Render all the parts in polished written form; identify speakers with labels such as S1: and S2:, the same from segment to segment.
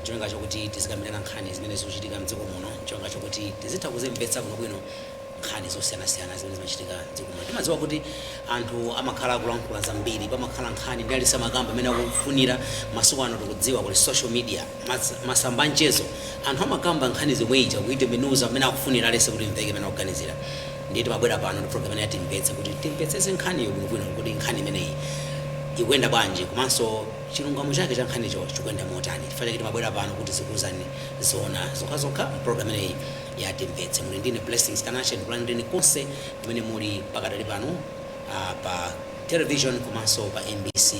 S1: Cholinga chokuti tizikambirana nkhani zimene zikuchitika mdziko muno, cholinga chokuti tizitha kuzimvetsa bwinobwino nkhani zosiyanasiyana zimene zimachitika mdziko muno. Timadziwa kuti anthu amakhala akulankhula zambiri, pamakhala nkhani ndi alisa makamba amene akufunira. Masiku ano tikudziwa kuti social media, masamba mchezo, anthu amakamba nkhani zomwe ija kuitembenuza amene akufunira alese kuti imveke imene akuganizira. Ndiye timabwera pano ndi program imene yatimvetse kuti timvetsetse nkhaniyo bwinobwino, kuti nkhani imeneyi ikuyenda bwanji komanso chilungamo chake cha nkhanicho chikuyenda motani. Chifukwa chake timabwera pano kuti zikuwuzani zona zokhazokha. Program imeneyi yatimvetse, muli ndine Blessings Kanache. Ndikulandireni konse kumene muli pakadali pano pa television komanso pa MBC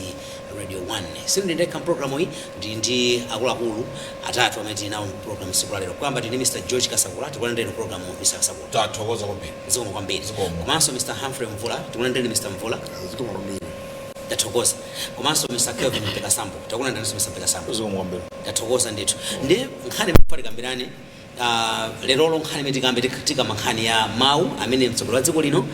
S1: Radio 1. Sindili ndekha mpulogalamu iyi, ndili ndi akuluakulu atatu amene tili nawo mpulogalamu tsiku lalero. Kuyamba tili ndi Mr George Kasakula. Tikulandireni program, Mr Kasakula.
S2: Tathokoza kwambiri.
S1: Zikomo kwambiri.
S2: Zikomo.
S1: Komanso Mr Humphrey Mvula. Tikulandireni, Mr Mvula.
S3: Zikomo kwambiri.
S1: Tathokoza. Komanso Mr Kelvin Mpekasambo. Takulandiranso, Mr Mpekasambo.
S2: Zikomo kwambiri.
S1: Tathokoza ndithu. Ndi nkhani imene tikambirane lerolo, nkhani imene tikambe, tikamba nkhani ya mawu amene mtsogoleri wa dziko lino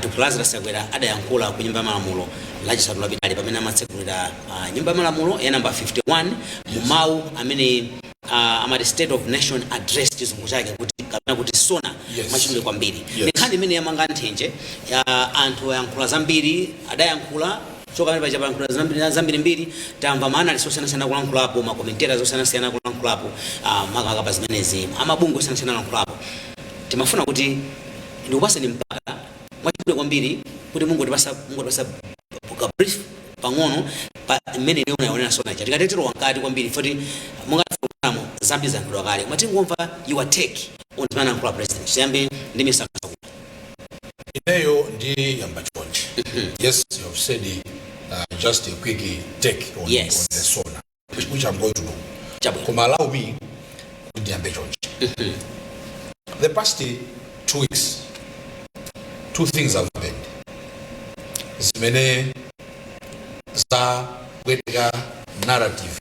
S1: Dr Lazarus Chakwera adayankhula ku Nyumba ya Malamulo Lachisanu lapitali pamene amatsekulira Nyumba ya Malamulo ya namba 51, mu mawu amene amati State of Nation Address, chizungu chake kuti kapena kuti SONA mwachidule kwambiri. Ndi nkhani imene yamanga nthenje ya anthu, ayankhula zambiri, adayankhula choka pamene paja, payankhula zambiri zambirimbiri. Tamva ma analysts osiyanasiyana kulankhulapo, ma commentators osiyanasiyana kulankhulapo, makamaka pa zimenezi, amabungwe osiyanasiyana kulankhulapo. Timafuna kuti ndikupaseni mpata mwachidule kwambiri kuti mungotipasa ka brief pang'ono pa mmene ine unayionera SONA ija. Tikatetero wankati kwambiri foti mungafukulamo zambiri zankhulidwa kale, koma tingomva your take on zimene anayankhula president. Tiyambe ndi Mr Kasakula.
S2: Ineyo ndi yamba chonchi. Yes, you have said just a quick take on, on the SONA, which I'm going to do.
S1: Chabwino.
S2: Koma allow me kuti ndiyambe chonchi. The past 2 weeks, two things have happened zimene zabwereka narrative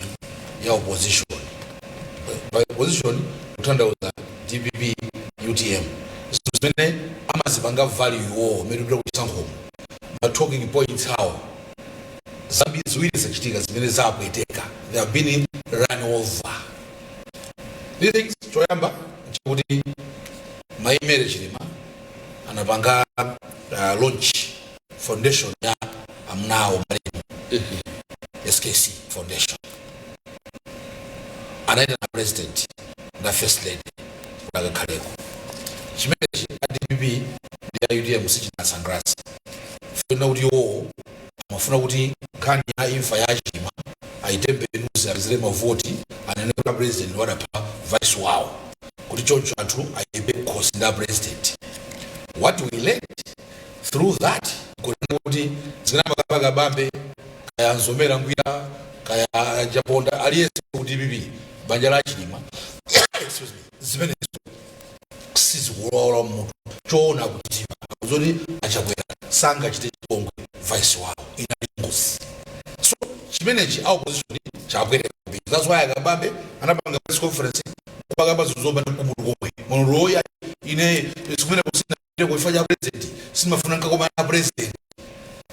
S2: ya opposition. By opposition kutanthauza DPP, UTM. Zinthu zimene amazipanga value iwowo mmene tipita kuchisankhomo, ma talking points awo, zambiri ziwiri zachitika zimene zapweteka. They have been run over, these things. Choyamba nchakuti Mayi Mary Chilima anapanga launch foundation ya amnawo malemu, SKC Foundation. Anaitana president na first lady kuti akakhaleko. Chimenechi a DPP ndi a UTM sichinasangalatsa funa kuti iwowo amafuna kuti nkhani ya imfa ya Chilima ayitembenuze, apezere mavoti, anene kuti president wadapha vice wawo, kuti choncho anthu ayipe kukhosi ndi a president. What we learned through that, kunena kuti zimene amakamba Kabambe, kaya Nzomera Ngwira, kaya Chaponda, aliyense ku DPP, banja la Chilima, excuse me, zimenezo sizikulola munthu choona kuchitima zoti aChakwera sangachite chipongwe vice wawo. Inali ngozi. So chimenechi a opposition chabwereka kwambiri. That's why aKabambe anapanga press conference kupakamba zinthu zopanda kumutu komwe monoloya. Ine sikumene kusina kuifa cha president, simafuna nkakoma na president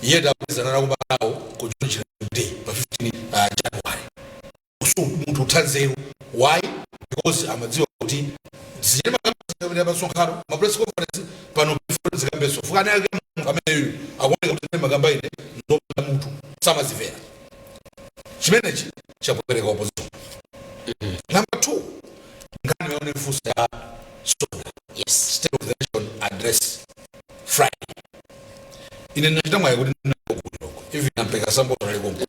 S2: iye. President anakumana nawo ku John Chilembwe Day pa 15 January. So munthu uthanzeru. Why? Because amadziwa kuti zilima pasonkhano, ma press conference pano zikambeso fukani ake munthu ameneyu akuoneka kuti makamba ine nzopanda mutu, samazimvera. Chimenechi chapwereka opposition. Number two, nkhani yaone mfunso ya SONA, State of the Nation Address Friday. Ine ndinachita mwayi kuti ndinakuguliroko, even ampeka samboto alikongo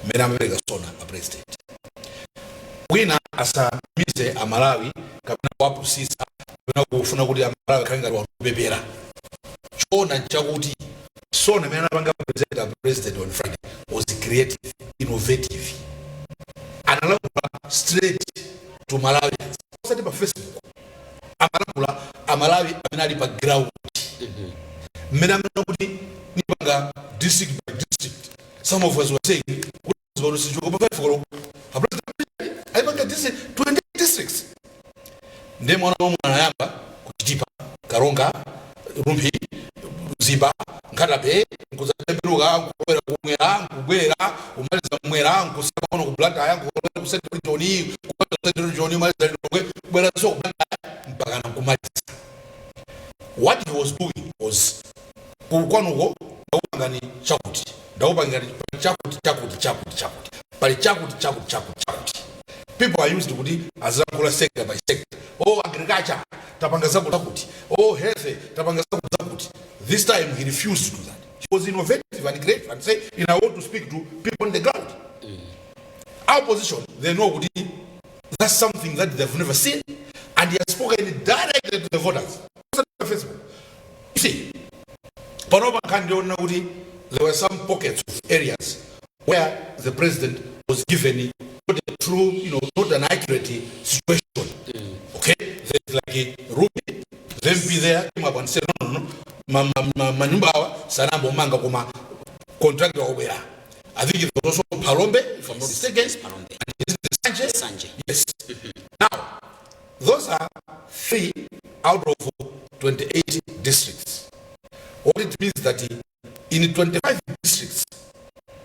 S2: mmene amapereka SONA a president. Wina asamize Amalawi kapena kuwapusisa kapena kufuna kuti Amalawi akhale ngati wanthu. Choona nchakuti SONA imene anapanga present a president on Friday was creative, innovative. Analankhula straight to Malawians, osati pa Facebook. Amalankhula Amalawi amene ali pa ground. Mmene amene kuti nipanga district by district, some of us were saying kuti pano sichoka pa 5 koloko, a president ayipanga district, 20 districts. Ndiye mwana wamwe anayamba kuchitipa, Karonga, Rumphi, Mzimba, Nkhata Bay, nkuzatembenuka nkulowera kumwera, nkubwerera, kumaliza mwera, nkusema pano ku Blantyre, nkulowera ku Central Region, kupita Central Region, maliza Lilongwe, kubweranso ku Blantyre, mpaka nakumaliza. What he was doing was, kwanuko ndakupangani chakuti, ndakupangani chakuti, chakuti, chakuti, chakuti, pali chakuti, chakuti, chakuti, chakuti. People are used kuti azilankhula sector by sector: "Oh, agriculture, tapanga zakuti zakuti. Oh, health, tapanga zakuti zakuti." This time he refused to do that. He was innovative and creative and say, "I want to speak to people on the ground." Our opposition, they know kuti that's something that they've never seen, and he has spoken directly to the voters. Facebook, you see, panopa nkhani ndiona kuti there were some pockets of areas where the president was given not a true, not an accurate situation. Okay, there's like a Rumphi, the MP there came up and said, No, manyumba awa sanambomanga, koma contractor wakubwera." I think it was also Phalombe, if I'm not mistaken.
S1: Yes, Phalombe.
S2: And is it Nsanje?
S1: Nsanje.
S2: Yes. Now, those are three out of 28 districts. What it means that in 25 districts,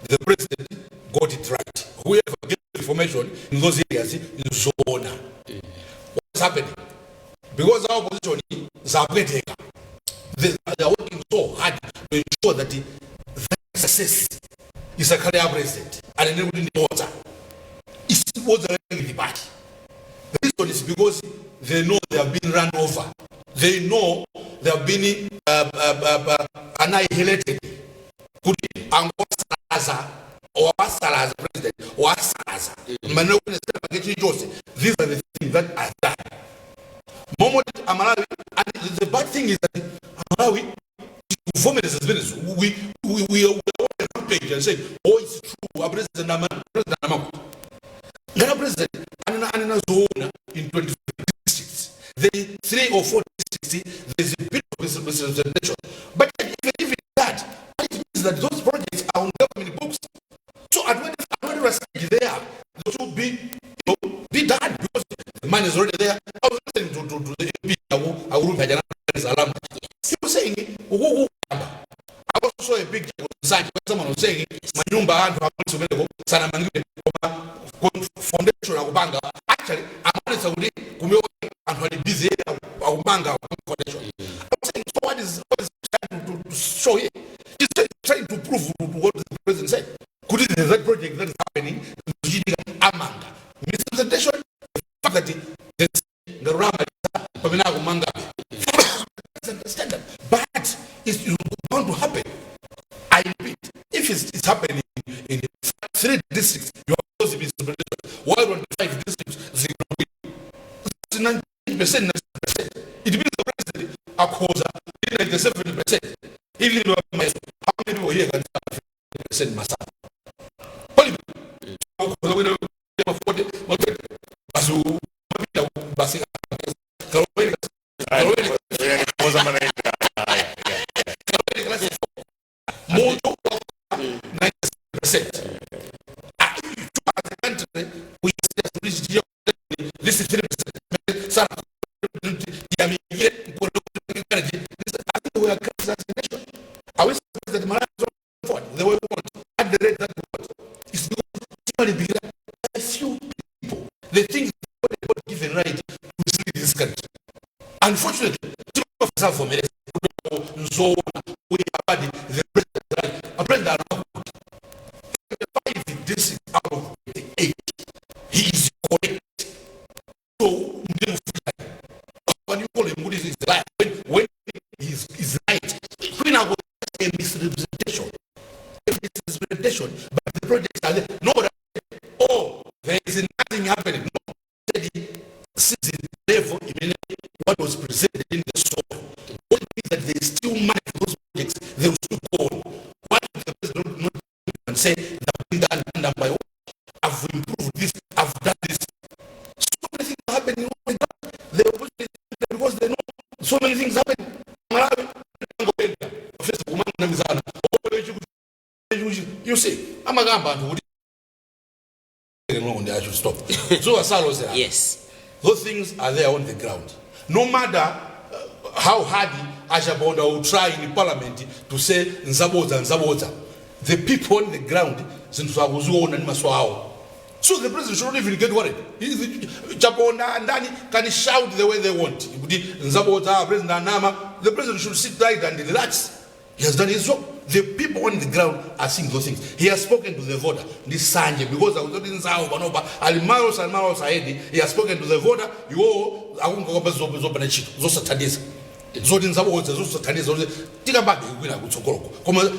S2: the president got it right. Whoever gave information in those areas is zoona. What's happening? Because our opposition is zapweteka. They are working so hard to ensure that that success isakhale ya president. Anene kuti ndi bodza. Isibodza lake party. The reason is because they know they have been run over. They know they have been annihilated. Kuti angosalaza, wasalaza president, wasalaza. Maneno kuti sema chilichonse. These are the things that are done. Moment Amalawi, and the bad thing is that Amalawi kuvomereza zimenezo. We are on the rampage and saying, "Oh, it's true. Our president, ama president amakuti." Ngana president anena zoona in 25 districts. The three or four districts, there's a bit of misrepresentation. But even that, it means that those projects are on government books. So at whatever stage they are, they should be done because the money is already there. I was listening to the MP Auru He was saying, "Ukuku kamba." I also saw a picture of Nsanje where someone was saying, "Manyumba anthu apolisi umeneko sanamangidwe, koma foundation akupanga." Actually, amaonetsa kuti kumene anthu ali busy akupanga foundation. I was saying, so what is trying to show here? He's trying to prove what the president said. Kuti there's that project that is happening, zikuchitika, amanga. Misrepresentation, the fact that there's ngarurama pamene akumangabe. That's understandable. But it's bound to happen. I repeat, if it's happening in three districts, you are supposed to be misrepresentation. While on five districts, zero. That's 90%, 90%. It means the president akhoza 97%. Even though how many people here can say 50% masana? Pali akhoza kwenda 40, basi mapita basi kaloweli kaloweli.
S3: Koza manager.
S2: Munthu 97%. As a country, we just this is 3%. Sana tiyamikire. I think we are crisis as a nation. Are we supposed that Malawi is not forward the way we want, at the rate that we want? It's because timalimbikira a few people. They think they got given right to lead this country. Unfortunately, timafasavomereza nzoona we are the president right. A president anakuti 5 districts out of 28, he is correct. So when you call him kuti is right when he is right, kwina a misrepresentation, a misrepresentation, but the projects are there. Nobody, "Oh, there is nothing happening." No, said season level imene what was presented in the SONA. What means that there is still money for those projects, they will still go on. Why did the president not and say that been done, done by, "I've improved this, I've done this"? So many things happen in the ground. The opposition, because they know so many things happen. Malawi, Facebook kumanamizana. You see, amakamba anthu kuti I should stop. So asalozera. Those things are there on the ground. No matter how hard Achaponda will try in parliament to say nzabodza nzabodza, the people on the ground zinthu akuziona ndi maso awo. So the president should not even get worried. Chaponda ndani can shout the way they want kuti nzabodza, president anama. The president should sit tight and relax. He has done his job. The people on the ground are seeing those things. He has spoken to the voter. Ndi sanje because akuzoti nzawo panopa ali miles and miles ahead. He has spoken to the voter. Iwowo akungokamba zopanda ntchito, zosathandiza, zoti nzabodza, zosathandiza, zoti tikambabe kwina kutsogoloko. Koma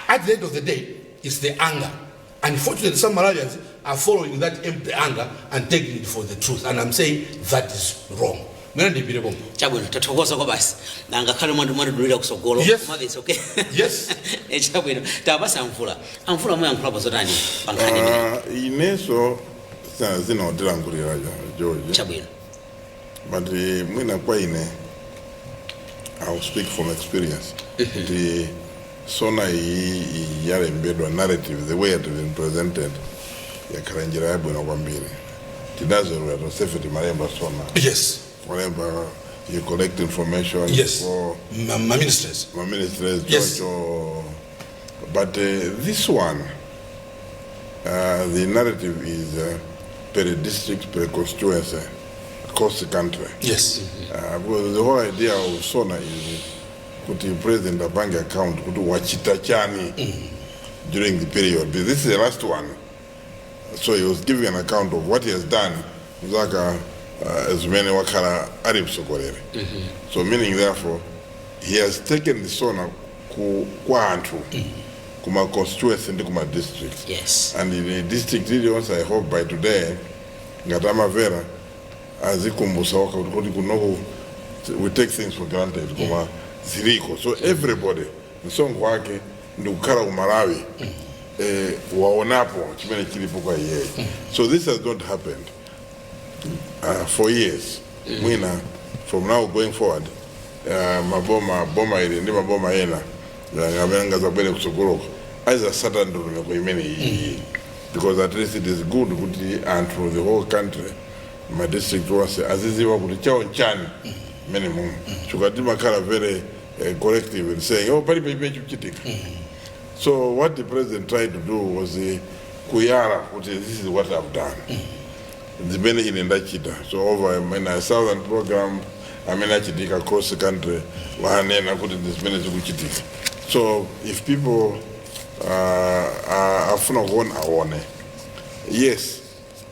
S2: at the end of the day, it's the anger. Unfortunately, some Malawians are following that empty anger and taking it for the truth, and I'm saying that is wrong. Mene ndipire pompo.
S1: Chabwino, tathokoza kwa basi, ngakhale mwatidulira kusogolo.
S2: Yes.
S1: Komabe it's okay.
S2: Yes.
S1: Chabwino, tapasa Amvula. Amvula, muyankhulapo zotani pa nkhani imene?
S3: Ah, inenso zinaotilankhulira George.
S1: Chabwino.
S3: But mwina kwa ine, I'll speak from experience kuti SONA iyi yalembedwa, narrative, the way it has been presented, yakhala njira yabwino kwambiri. Tidazolowera tonsefe timalemba SONA. Kulemba, you collect information for
S2: Ma ministers.
S3: Ma ministers. Chocho. But this one, the narrative is per district, per constituency, across the country. Because the whole idea of SONA is kuti president apange account kuti wachita chani during the period. But this is the last one. So he was giving an account of what he has done mzaka zimene wakhala ali mtsogoleri. So meaning therefore he has taken the SONA ku kwa anthu, kuma constituency ndi kuma districts. And in the district iliyonse, I hope by today ngati amavera azikumbusa waka kuti kunoko we take things for granted, koma ziliko. So everybody msonkho wake ndikukhala ku Malawi, waonapo chimene chilipo kwa iyeyo. So this has not happened for years. Mwina from now going forward, maboma, boma ili ndi maboma ena amene angazabwere kutsogoloko azasata ndondomeko imene iyi, because at least it is good kuti anthu, the whole country, ma district onse aziziwa kuti chawo nchani mmene mumu chifukwa timakhala very collective in saying, "Oh, palibe chimene chikuchitika." So what the president tried to do was kuyala kuti this is what I've done, zimene ine ndachita. So over mwina 1,000 program amene achitika across the country, wanena kuti ndi zimene zikuchitika. So if people afuna kuona, aone. Yes,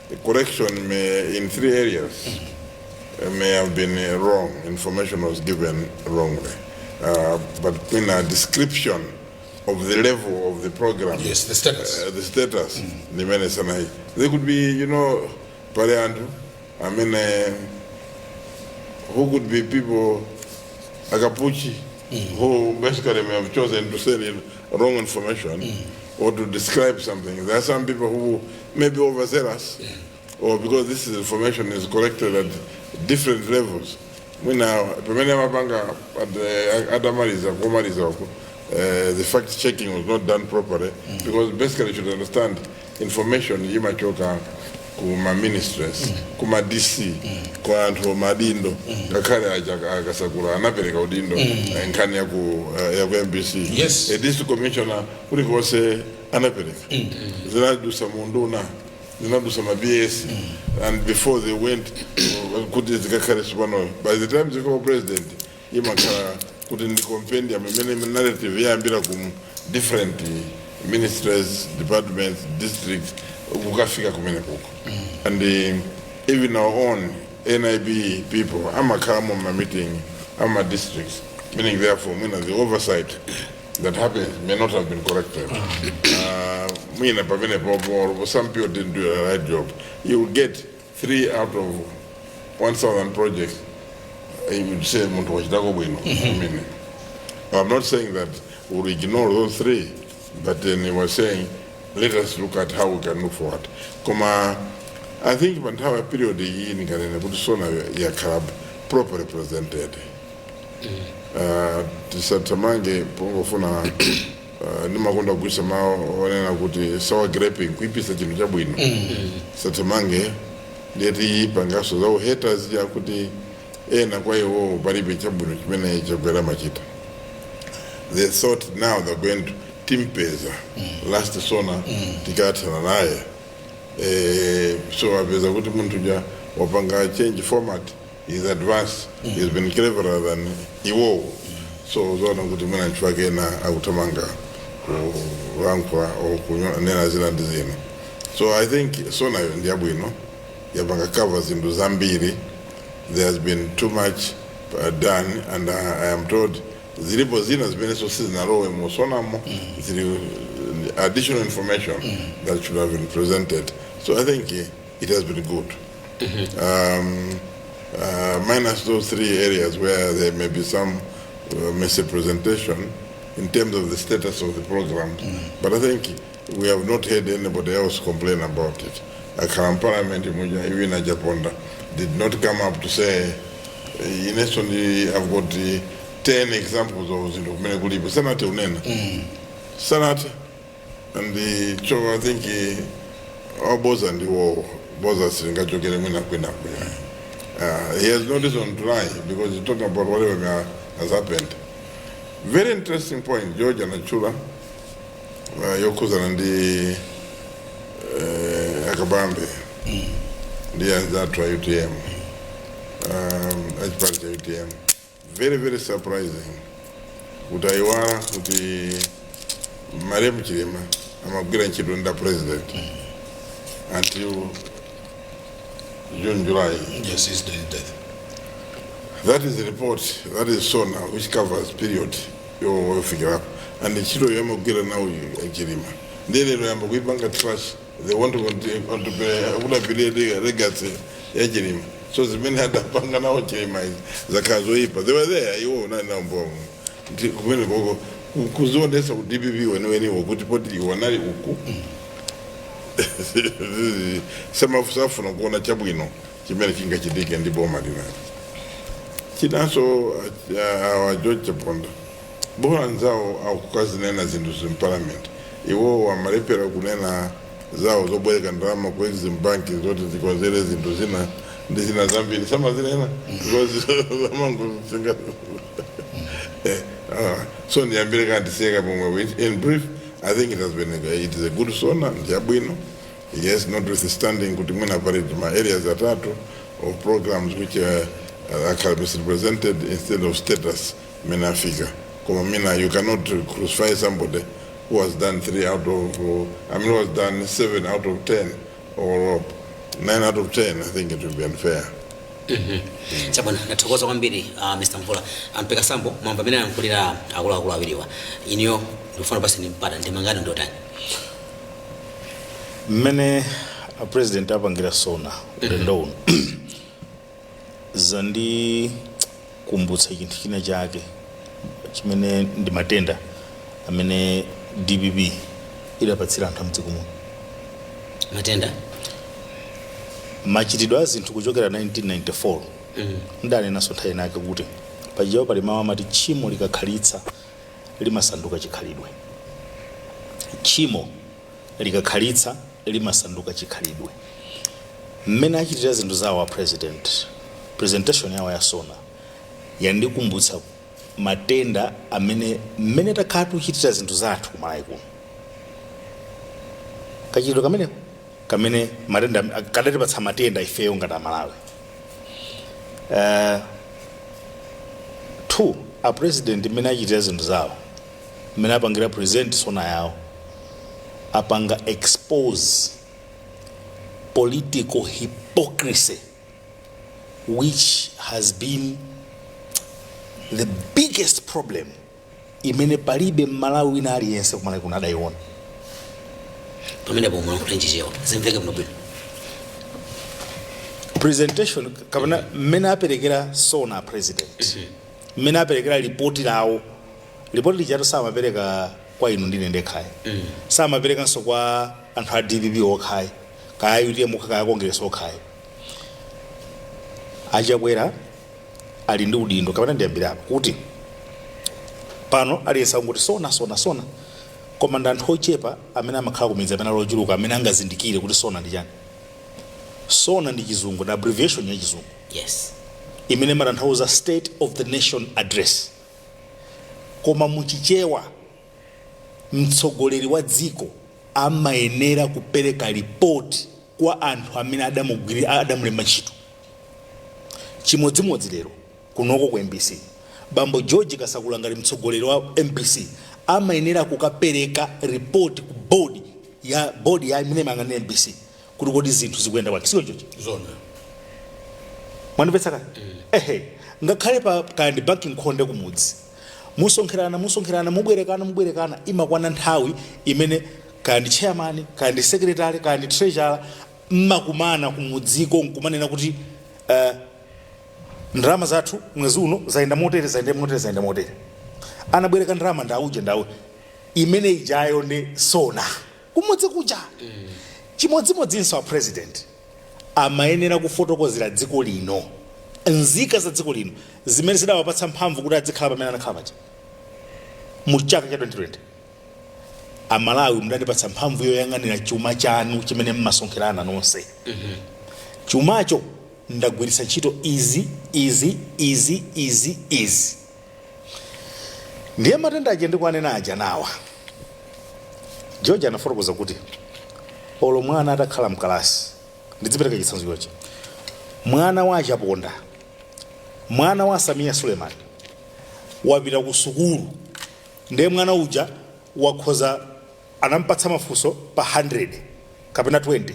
S3: the correction may in three areas may have been wrong. Information was given wrongly, but in a description of the level of the program,
S2: Yes, the status.
S3: The status ndimene sanayi. There could be, pali anthu amene who could be people akapuchi who basically may have chosen to send in wrong information or to describe something. There are some people who may be overzealous, or because this is information is collected at different levels, mwina pamene amapanga atamaliza kumaliza uko, the fact checking was not done properly, because basically you should understand information imachoka kuma ministries, kuma DC, kwa anthu madindo. Ngakhale aja akasakula anapereka udindo, nkhani yaku MBC. A district commissioner kulikonse anapereka, zinadusa munduna, zinadusa ma PS, and before they went kuti zikakhale sipano, by the time zikaba president imakhala kuti ndi compendium imene narrative yayambira ku different ministries, departments, districts, kukafika kumene kuko. And even our own NIB people amakhalamo ma meeting ama districts, meaning therefore mwina the oversight that happens may not have been corrected. Mwina pamene popo some people didn't do the right job. You will get three out of 1000 projects, you would say munthu wachitako bwino. I mean, I'm not saying that we'll ignore those three, but then he was saying let us look at how we can move forward. Koma I think panthawi ya period iyi ndinganene kuti SONA yakhala properly presented. Tisathamange pongofuna, ndimakonda kugwisa mawu onena kuti sour graping, kuipisa chinthu chabwino. Tisathamange ndiye tiyipangaso za haters ya kuti ena kwa iwo palibe chabwino chimene Chakwera machita. They thought now they're going to timpeza last SONA tikathana naye. So apeza kuti munthu ja wapanga change format, is advanced, he's been cleverer than iwowo. So zoona kuti mwina nchifukwa kena akuthamanga kulankhula or kunena zina ndi zina. So I think SONA yo ndiyabwino, yapanga cover zinthu zambiri. There has been too much done and I am told zilipo zina zimene so sizinalowe mu SONAmo, zili additional information that should have been presented. So I think it has been good, minus those three areas where there may be some misrepresentation in terms of the status of the programs. But I think we have not heard anybody else complain about it. Akhala parliament muja, even Chaponda did not come up to say, "Ineso ndi I've got 10 examples of zinthu kumene kulipo." Sanate unena. Sanate. And so I think oboza ndiwo boza silingachokere mwina kwina kwina. He has no reason to lie because he's talking about whatever has happened. Very interesting point, George anachula yokhuzana ndi akabambe ndi anzathu a UTM, achipani cha UTM. Very, very surprising kuti ayiwala kuti Maremu Chilima amagwira ntchito nda president until June, July.
S2: Yes, his death.
S3: That is the report, that is SONA, which covers period yofikira apo. And ntchito yamagwira nawo Chilima. Ndiye lero yamba kuipanga trash. They want to kudapirira legacy ya Chilima. So zimene adapanga nawo Chilima izi zakhala zoyipa. They were there, iwo unali nawo mbomo. Kumene koko kuzionesa ku DPP weniweniwo kuti poti iwo anali uku samafuna kuona chabwino chimene chingachitike ndi boma linali. Chinanso, awa George Chaponda bola nzawo akukazinena zinthu zimparliament, iwo amalepera kunena zawo zobwereka ndalama ku Exim Bank zoti zikonzere zinthu zina ndi zina zambiri, samazinena because amangozinga. So ndiyambire kandiseka pomwe. In brief, I think it is a good SONA, ndiyabwino, yes, notwithstanding kuti mwina pali ma areas atatu of programs which are misrepresented instead of status mene afika. Koma mina you cannot crucify somebody who has done three out of I mean, who has done 7 out of 10 or 9 out of 10. I think it would be unfair.
S1: Chabwino, ndathokoza kwambiri, Mr Mvula ampeka sambo. Mwamba amene ayankhulira akuluakulu awiriwa, iniyo ndikufuna basi ndimpata ndimangani ndotani?
S4: Mmene a president apangira SONA ulendo uno zandikumbutsa chinthu china chake chimene ndi matenda amene DPP idapatsira anthu amdziko muno.
S1: Matenda?
S4: Machitidwe a zinthu kuchokera 1994. Ndanenaso nthawi inake kuti pachijawo pali mawu amati tchimo likakhalitsa limasanduka chikhalidwe. Tchimo likakhalitsa limasanduka chikhalidwe. Mmene achitira zinthu zawo a president, presentation yawo ya SONA yandikumbutsa matenda amene mmene takhala tikuchitira zinthu zathu kumalawi kuno, kachitidwe kameneko kamene matenda kadatipatsa matenda ifeyo ngati Amalawi. Two, a president mmene achitira zinthu zawo, mmene apangira present SONA yawo, apanga expose political hypocrisy, which has been the biggest problem imene palibe Mmalawi wina aliyense kumalawi kuno adayiona.
S1: Pamenepo mulankhula nchichewa zimveke bwino bwino.
S4: Presentation kapena mmene aperekera SONA president, mmene aperekera ripoti lawo, ripoti lijatu samapereka kwa inu ndine ndekhayi, samaperekanso kwa anthu a DPP okhayi, kaya UTM okha, kaya Congress okhayi. Achakwera ali ndi udindo, kapena ndiyambirapo kuti pano aliyense akungoti SONA, SONA, SONA, koma ndi anthu ochepa amene amakhala kumidzi amene ali ochuluka amene angazindikire kuti SONA ndi chani. SONA ndi Chizungu, ndi abbreviation ya Chizungu imene imatanthauza State of the Nation Address. Koma muchichewa, mtsogoleri wa dziko amayenera kupereka ripoti. kwa anthu amene adamulemba ntchito. Chimodzimodzi lero kunoko ku MBC, bambo George Kasakula ngati mtsogoleri wa MBC amayenera kukapereka report ku board ya imene imayang'anira MBC kuti kodi zinthu zikuyenda bwanji, siko George?
S2: Zona.
S4: Mwandipetsa kale? Ehe, ngakhale pa kaya ndi banki nkhonde kumudzi, musonkherana, musonkherana, mubwerekana, mubwerekana, imakwana nthawi imene kaya ndi chairman, kaya ndi secretary, kaya ndi treasurer, mmakumana kumudziko nkumanena kuti ndalama zathu mwezi uno zayenda motere, zayenda motere, zayenda motere, anabwereka ndalama ndauja ndawu imene ijayo ndi sona kumudzi kuja. Chimodzimodzinso a president amayenera kufotokozera dziko lino, nzika za dziko lino zimene zidawapatsa mphamvu kuti adzikhala pamene anakhala paja mu chaka cha 2020. Amalawi, mudandipatsa mphamvu yoyang'anira chuma chanu chimene mmasonkherana nonse. Chumacho ndagwiritsa ntchito izi, izi, izi, izi, izi. Ndiye matenda aja ndikuanena aja nawa. George anafotokoza kuti olo mwana atakhala mkalasi, ndidzipereka chitsanzo chochi, mwana wa Achaponda, mwana wa Samia Suleiman wapita ku sukulu, ndiye mwana uja wakhoza, anampatsa mafunso pa 100 kapena 20,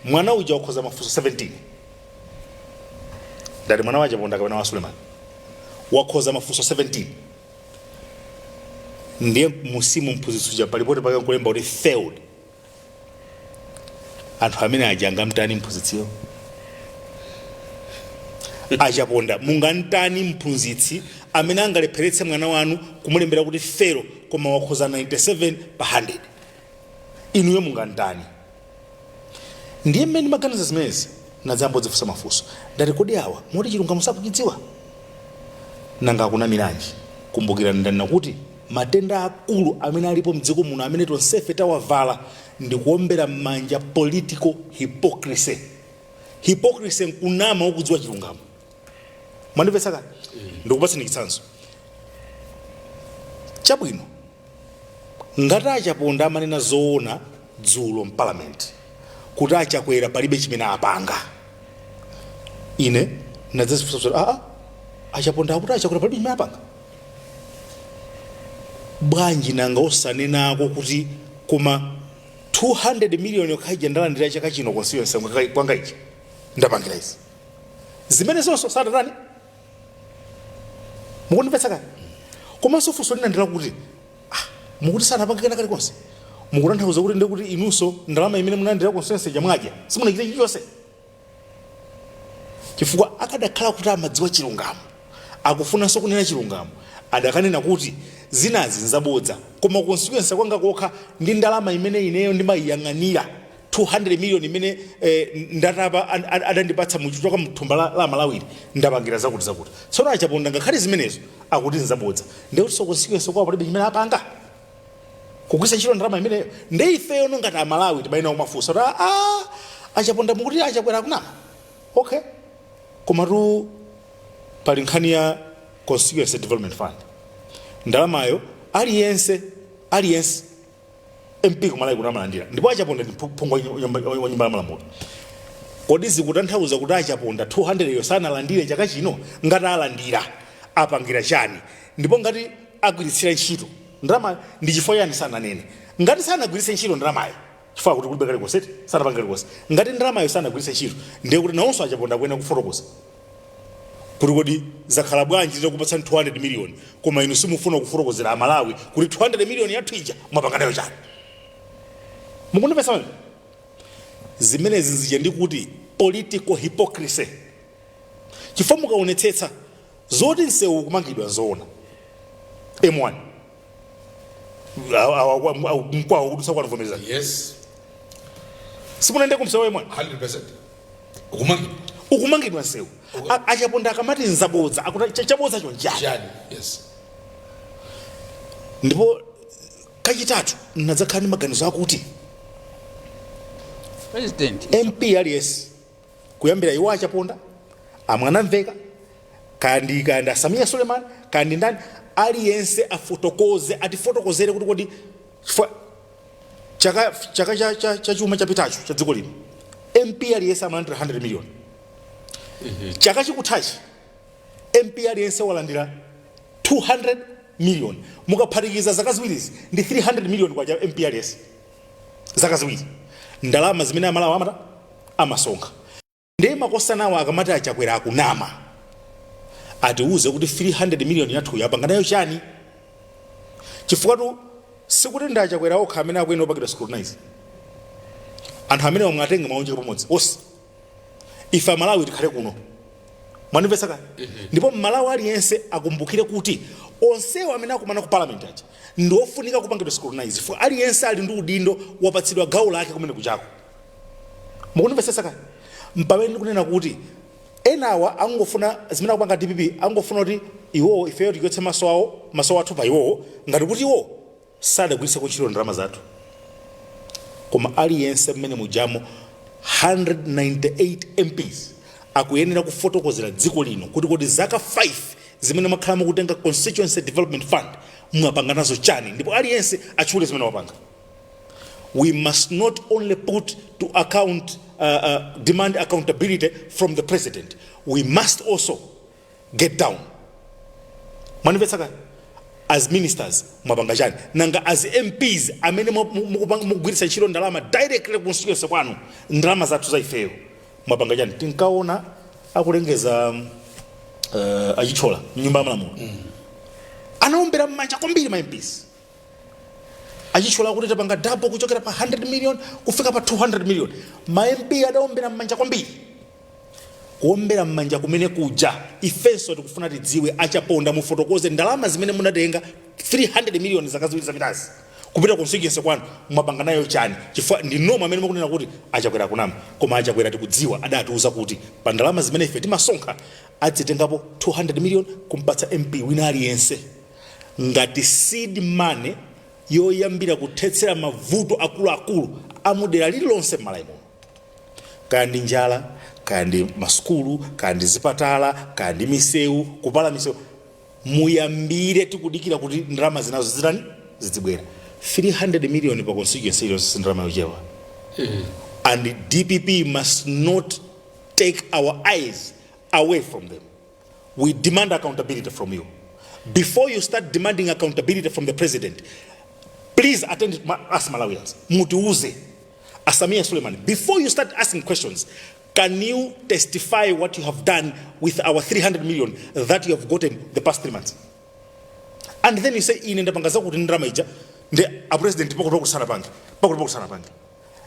S4: mwana uja wakhoza mafunso 17. Ndati mwana wa Achaponda kapena wa Suleiman wakhoza mafunso 17, ndiye musimu mphunzitsi uja palipoti pake nkulemba kuti "failed". Anthu amene aja angamtani mphunzitsiyo? Achaponda, mungamtani mphunzitsi amene angalepheretse mwana wanu kumulembera kuti fail koma wakhoza 97 pa 100? Inuyo mungamtani? Ndiye mmene maganiza zimenezi, nadzambodzifunsa mafunso, ndati kodi awa moti chilungamo sakuchidziwa? Nanga akunamiranji? Kumbukirani ndanena kuti matenda akulu amene alipo mdziko muno amene tonsefe tawavala ndi kuombera m'manja political hypocrisy. Hypocrisy nkunama ukudziwa chilungamo. Mwandimvetsa kale? Ndikupatsani chitsanzo chabwino. Ngati Achaponda amanena zoona dzulo mparliament kuti Achakwera palibe chimene apanga, ine ndadzazifunsa kuti aa, Achaponda akuti Achakwera palibe chimene apanga bwanji? Nanga osanenako kuti koma 200 million yokhaija ndalandira chaka chino constituency kwanga ichi ndapangira izi, zimene zonso sadatani? Mukundimvetsa kale? Komanso funso lina ndila kuti ah, mukuti sanapange kena kalikonse, mukutanthauza kuti ndikuti inunso ndalama imene munalandira constituency chamwadya, simunachite chilichonse? Chifukwa akadakhala kuti amadziwa chilungamo, akufunanso kunena chilungamo, adakanena kuti zinazi nzabodza, koma constituency kwanga kokha ndi ndalama imene ineyo ndimayiyang'anira, 200 million imene ndatapa adandipatsa muchoka mthumba la Malawiri, ndapangira zakuti zakuti. Tsono Achaponda ngakhale zimenezo akuti nzabodza, ndikuti so constituency kwawo palibe chimene apanga kugwiritsa ntchito ndalama imeneyo. Nde ifeyo ngati Amalawi timayina kumafunsa kuti a Achaponda, mukuti Achakwera akunama, okay, komatu pali nkhani ya Constituency Development Fund, ndalamayo aliyense, aliyense MP kumalawi kuti amalandira, ndipo Achaponda ndi phungu wa nyumba ya malamulo. Kodi zikutanthauza kuti Achaponda 200 yo sanalandire chaka chino? Ngati alandira, apangira chani? Ndipo ngati agwiritsira ntchito ndalama, ndi chifukwa chani sananene? Ngati sanagwiritse ntchito ndalamayo, chifukwa kuti kulibe kalikonse, sanapange kalikonse, ngati ndalamayo sanagwiritse ntchito, ndiye kuti nawonso Achaponda akuyenera kufotokoza kuti kodi zakhala bwanji titakupatsa 200 million koma inu simufuna kufotokozera Amalawi kuti 200 million yathu ija mwapanga nayo chani? Mukundipesa mene? Zimenezi zija ndi kuti political hypocrisy, chifukwa mukaonetsetsa zoti msewu kumangidwa nzoona, M1 mkwawo kudutsa kwanovomereza.
S2: Yes.
S4: Simunaende kumsewu wa M1?
S2: 100% ukumangidwa.
S4: Ukumangidwa msewu. Achaponda akamati nzabodza, akuti chabodza chonjani?
S2: Chani, yes.
S4: Ndipo kachitatu nadzakhala ndi maganizo akuti
S5: President
S4: MP aliyense, kuyambira iwo Achaponda, amwanamveka, kandi Asamia Suleiman, kandi ndani, aliyense afotokoze, atifotokozere kuti kodi chifukwa chaka cha chuma chapitacho cha dziko lino MP aliyense amalandira 100 million. Chaka chikuthachi MP aliyense walandira 200 million. Mukaphatikiza zaka ziwirizi ndi 300 million kwacha MP aliyense zaka ziwiri, ndalama zimene Amalawi amata amasonkha. Ndiye makosanawo akamati aChakwera akunama, atiuze kuti 300 million yathu yapanga nayo chani? Chifukwa tu sikuti ndi aChakwera okha amene akuyenera kupangidwa scrutinize. Anthu amene omwe atenge maonjeko pamodzi onse, ife Amalawi tikhale kuno, mwanimvetsa kani? Ndipo Mmalawi aliyense akumbukire kuti onsewo amene akumana ku parliament aja ndi ofunika kupangidwa scrutinize, for aliyense ali ndi udindo, wapatsidwa gawo lake kumene kuchako. Mukundimvetsetsa kani? Mpamene ndikunena kuti enawa angofuna zimene akupanga DPP, angofuna kuti iwowo, ifeyo tichotse maso awo, maso athu pa iwowo, ngati kuti iwo sadagwiritse ntchito ndalama zathu. Koma aliyense mmene mujamo, 198 MPs, akuyenera kufotokozera dziko lino kuti kodi zaka 5 zimene mwakhala mukutenga Constituency Development Fund mwapanga nazo chani? Ndipo aliyense atchule zimene wapanga. We must not only put to account, demand accountability from the president, we must also get down, mwanimvetsa kani, as ministers mwapanga chani? Nanga as MPs amene mukugwiritsa ntchito ndalama directly ku constituency kwanu, ndalama zathu za ifeyo, mwapanga chani? Tinkaona akulengeza aChithyola mnyumba ya malamulo, anaombera m'manja kwambiri ma MPs. AChithyola kuti tapanga double kuchokera pa 100 million kufika pa 200 million, ma MP adaombera m'manja kwambiri. Kuombera m'manja kumene kuja, ifenso tikufuna tidziwe. AChaponda, mufotokoze ndalama zimene munatenga 300 million zaka 2 zapitazi kupita constituency kwanu, mwapanga nayo chani? Chifukwa ndi nomwe amene mukunena kuti aChakwera kunama, koma aChakwera tikudziwa adatiuza kuti pa ndalama zimene ife timasonkha adzitengapo 200 million kumpatsa MP wina aliyense ngati seed money yoyambira kuthetsera mavuto akuluakulu amudera lililonse m'Malawi muno, kaya ndi njala, kaya ndi masukulu, kaya ndi zipatala, kaya ndi misewu, kupala misewu. Muyambire, tikudikira kuti ndalama zinazo zitani, zizibwera. 300 million pa constituency iliyonse si ndalama yochepa, and DPP must not take our eyes away from them. We demand accountability from you. Before you start demanding accountability from the president, please attend to us Malawians. Mutiuze, a Sameer Suleman, before you start asking questions, can you testify what you have done with our 300 million that you have gotten the past 3 months? And then you say, "Ine ndapanga zakuti ndalama ija ndi a president, pakuti pakusana pange, pakuti pakusana pange."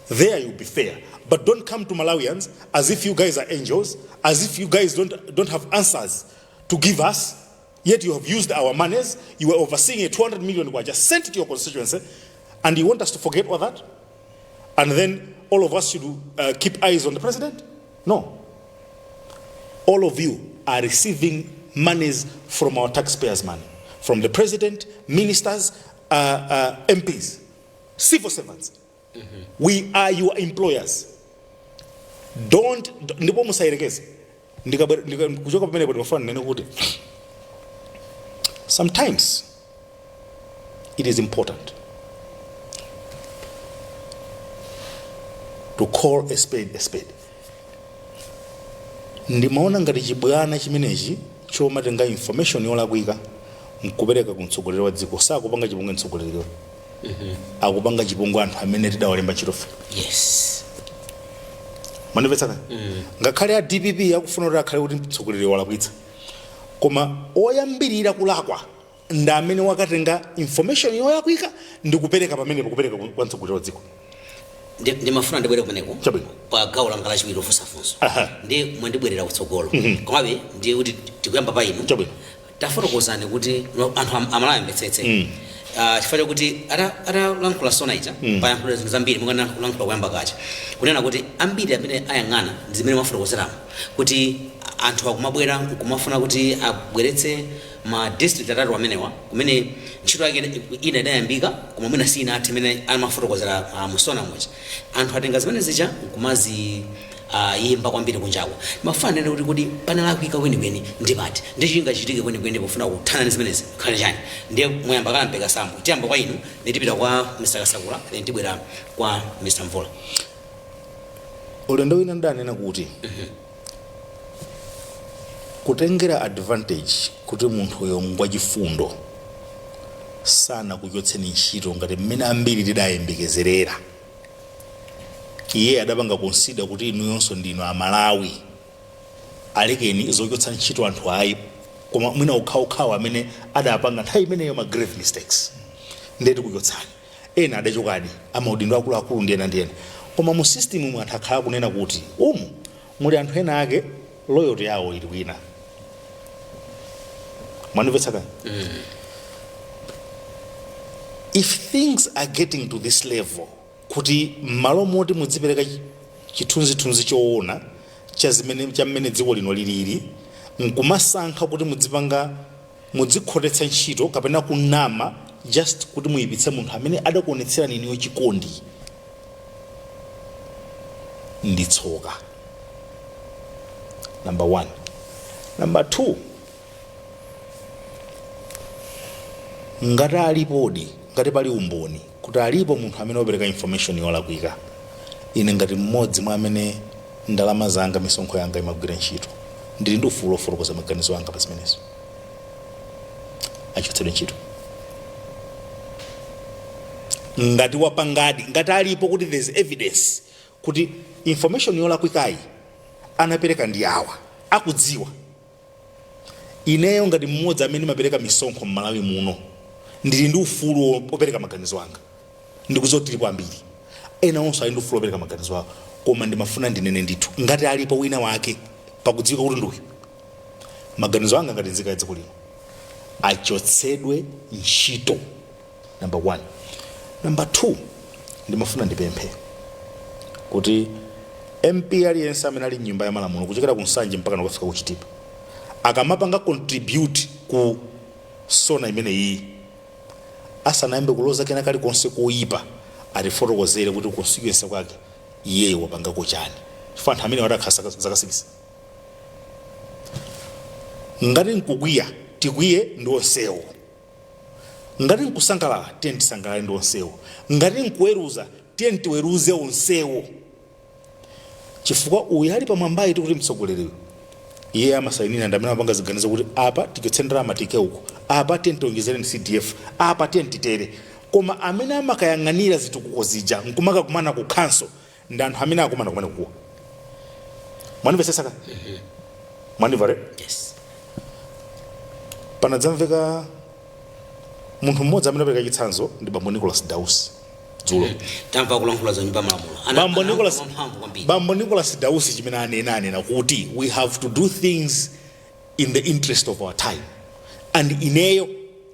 S4: There you'll be fair. But don't come to Malawians as if you guys are angels, as if you guys don't have answers to give us, yet you have used our monies. You were overseeing a 200 million kwacha sent to your constituency, and you want us to forget all that? And then all of us should keep eyes on the president? No. All of you are receiving monies from our taxpayers' money, from the president, ministers, MPs, civil servants. We are your employers. Don't, ndipo musayerekeze. Kuchoka pamenepo ndimafuna ndinene kuti sometimes it is important to call a spade a spade. Ndimaona ngati chibwana chimenechi chomatenga information yolakwika nkupereka ku mtsogoleri wa dziko, sakupanga chipongwe mtsogoleriyo, akupanga chipongwe anthu amene tidawalemba ntchito fe. Mwandimvetsa kani? Ngakhale a DPP akufuna kuti akhale kuti mtsogoleri walakwitsa, koma oyambirira kulakwa ndi amene wakatenga information yolakwika ndi kupereka pamenepo, kupereka kwa mtsogoleri wa dziko.
S1: Ndimafuna ndibwere kumeneko
S4: Chabwino.
S1: pa gawo langa lachiwiri lofunsafunso. Ndi mwandibwerera kutsogolo, komabe ndiye kuti tikuyamba pa inu.
S4: Chabwino.
S1: Tafotokozani kuti anthu Amalawi amvetsetse. Chifukwa chakuti atalankhula SONA ija, payankhula zinthu zambiri, mukanalankhula kuyamba kacha kunena kuti ambiri amene ayang'ana ndi zimene mwafotokozeramo kuti anthu akumabwera kumafuna kuti abweretse ma district atatu amenewa, kumene ntchito yake ina idayambika koma mwina sinathe, imene amafotokozera mu SONA muja. Anthu atenga zimene zija nkumazi yimba kwambiri kunjako. Mafuna nene kuti panalakwika kwenikweni ndi pati, ndi chingachitike kwenikweni pofuna kuthana ndi zimenezi khale chani? Ndiye mwayamba kala mpeka sambo, tiyamba kwa inu, then tipita kwa Mr Kasakula, then tibwera kwa Mr Mvula.
S4: Ulendo wina ndanena kuti kutengera advantage kuti munthuyo ngwachifundo, sanakuchotseni ntchito ngati mmene ambiri tidayembekezerera. Iye adapanga consider kuti inuyonso ndinu Amalawi, alekeni zochotsa ntchito anthu ayi, koma mwina okhaokhawo amene adapanga nthawi imeneyo ma grave mistakes ndeti kuchotsani. Ena adachokadi, amaudindo akuluakulu ndi ena ndi ena. Koma mu system mu anthu akhala kunena kuti umu muli anthu ena ake loyalty yawo ili kwina. Mwandimvetsa kani? If things are getting to this level kuti m'malo moti mudzipereka chithunzithunzi choona cha zimene cha mmene dziko lino lilili, nkumasankha kuti mudzipanga mudzikhotetsa ntchito kapena kunama just kuti muyipitse munthu amene adakuonetserani inuyo chikondi, ndi tsoka, number one. Number two, ngati alipodi, ngati pali umboni kuti alipo munthu amene wapereka information yolakwika, ine ngati mmodzi mwa amene ndalama zanga, misonkho yanga imagwira ntchito, ndili ndi ufulu ofotokoza maganizo anga pa zimenezo. Achotsedwe ntchito ngati wapangadi, ngati alipo kuti there's evidence kuti information yolakwikayi anapereka ndi awa akudziwa. Ineyo ngati mmodzi amene mapereka misonkho m'Malawi muno, ndili ndi ufulu opereka maganizo anga. Ndikudziwa kuti tilipo ambiri, ena onso ali ndi ufulu opereka maganizo awo, koma ndimafuna ndinene ndithu, ngati alipo wina wake pakudziwika kuti nduyu, maganizo anga ngati nzika ya dziko lino, achotsedwe ntchito, number one. Number two, ndimafuna ndipemphe kuti MP aliyense amene ali mnyumba ya malamulo, kuchokera ku Nsanje mpaka nakafika ku Chitipa, akamapanga contribute ku SONA imene iyi, asanayambe kuloza kena kalikonse koyipa, atifotokozere kuti constituency kwake iyeyo wapangako chani, chifukwa anthu amene watakhala zaka 6. Ngati nkukwiya, tikwiye ndi onsewo. Ngati nkusangalala, tiye tisangalale ndi onsewo. Ngati nkuweruza, tiye tiweruze onsewo, chifukwa uyu ali pamwambayi, tikuti mtsogoleriyo, iye amasayinira ndi amene amapanga ziganizo kuti apa tichotse ndalama tike uku, apa tiye tionjezere ndi CDF, apa tiye titere. Koma amene amakayang'anira zitukuko zija nkumakakumana ku council ndi anthu amene akumana kumene kukuwa. Mwandimvetsetsa ka? Mwandimva re?
S1: Yes.
S4: Panadzamveka munthu mmodzi amene apereka chitsanzo ndi bambo Nicholas Dausi dzulo.
S1: Tamva kulankhula za nyumba malamulo.
S4: Bambo Nicholas,
S1: mphamvu kwambiri.
S4: Bambo Nicholas Dausi, chimene anena kuti we have to do things in the interest of our time, and ineyo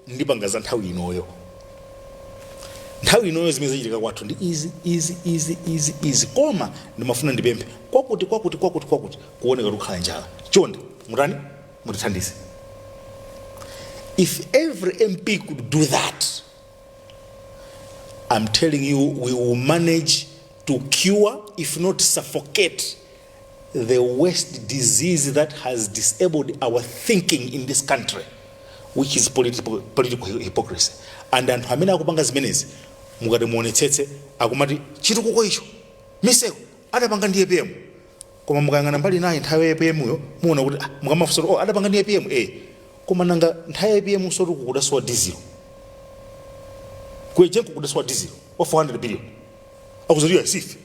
S4: ndipanga za nthawi inoyo. Nthawi inoyo zimene zachitika kwathu ndi izi, izi, izi, izi, izi, koma ndimafuna ndipemphe kwakuti, kwakuti, kwakuti, kwakuti kuoneka kukhala njala, chonde mutani, mutithandize. If every MP could do that, I'm telling you, we will manage to cure, if not suffocate, the worst disease that has disabled our thinking in this country, which is political hypocrisy. And anthu amene akupanga zimenezi, mukati muonetsetse, akumati chitukuko icho, misewu adapanga ndi APM. Koma mukayang'ana mbali nayi, nthawi ya APM yo, muona kuti mukamafunsa kuti, oh, adapanga ndi APM, koma nanga nthawi ya APM sotu kukudasowa diesel, ku EGENCO kudasowa diesel wa 400 billion? Akuzaliwa sife.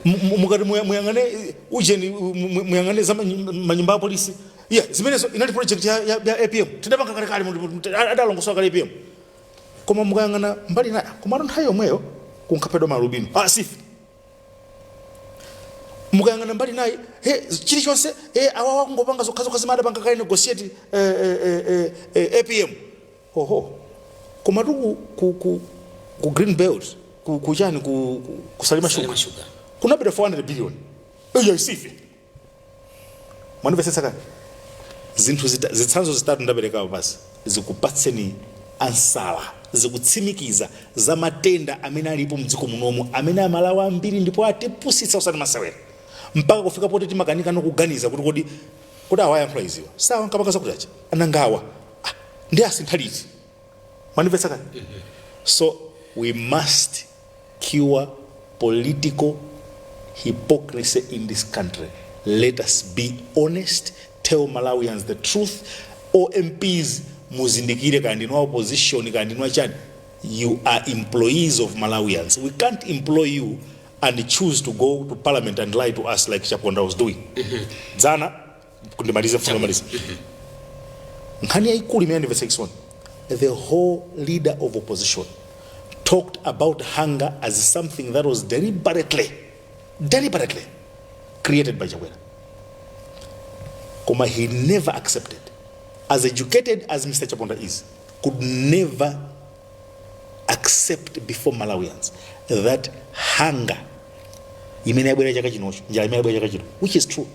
S4: Mukati muyang'ane ujeni, muyang'ane za manyumba a polisi, yeah, zimenezo inali project ya APM, tidapanga kalekale, adalongosola kale APM. Koma mukayang'ana mbali nayo, komatu nthawi yomweyo kunkaphedwa maalubino. Ah, sife. Mukayang'ana mbali nayi, he, chilichonse awawa kungopanga zokhazokha zimene adapanga kale negotiate APM. Oho, komatu ku Green Belt, ku chani, ku Salima
S1: Salima
S4: Sugar
S1: Sugar.
S4: kunapita 400 billion. Iyo isife. Mwandimvetsetsa kani? Zinthu zitsanzo zitatu ndaperekapo basi zikupatseni ansala, zikutsimikiza za matenda amene alipo mdziko munomu, amene Amalawi ambiri ndipo atipusitsa usati masewera, mpaka kufika poti timakanika nokuganiza kuti kodi awa ayankhula iziwa sawa nkapanga zakuti acha anangawa, ndi asintha liti? Mwandimvetsa kani? So we must cure political Hypocrisy in this country. Let us be honest, tell Malawians the truth. All MPs, muzindikire, kaya ndinu opposition, kaya ndinu achani, you are employees of Malawians. We can't employ you and choose to go to parliament and lie to us like Chaponda was doing dzana. Kundimalize, mfundo malize nkhani yayikulu imene yandimvetsa chisoni: the whole leader of opposition talked about hunger as something that was deliberately created by Chakwera, koma he never accepted, as educated as Mr. Chaponda is, could never accept before Malawians that hunger imene yabwera chaka chinocho, njala imene yabwera chaka chino, which is true,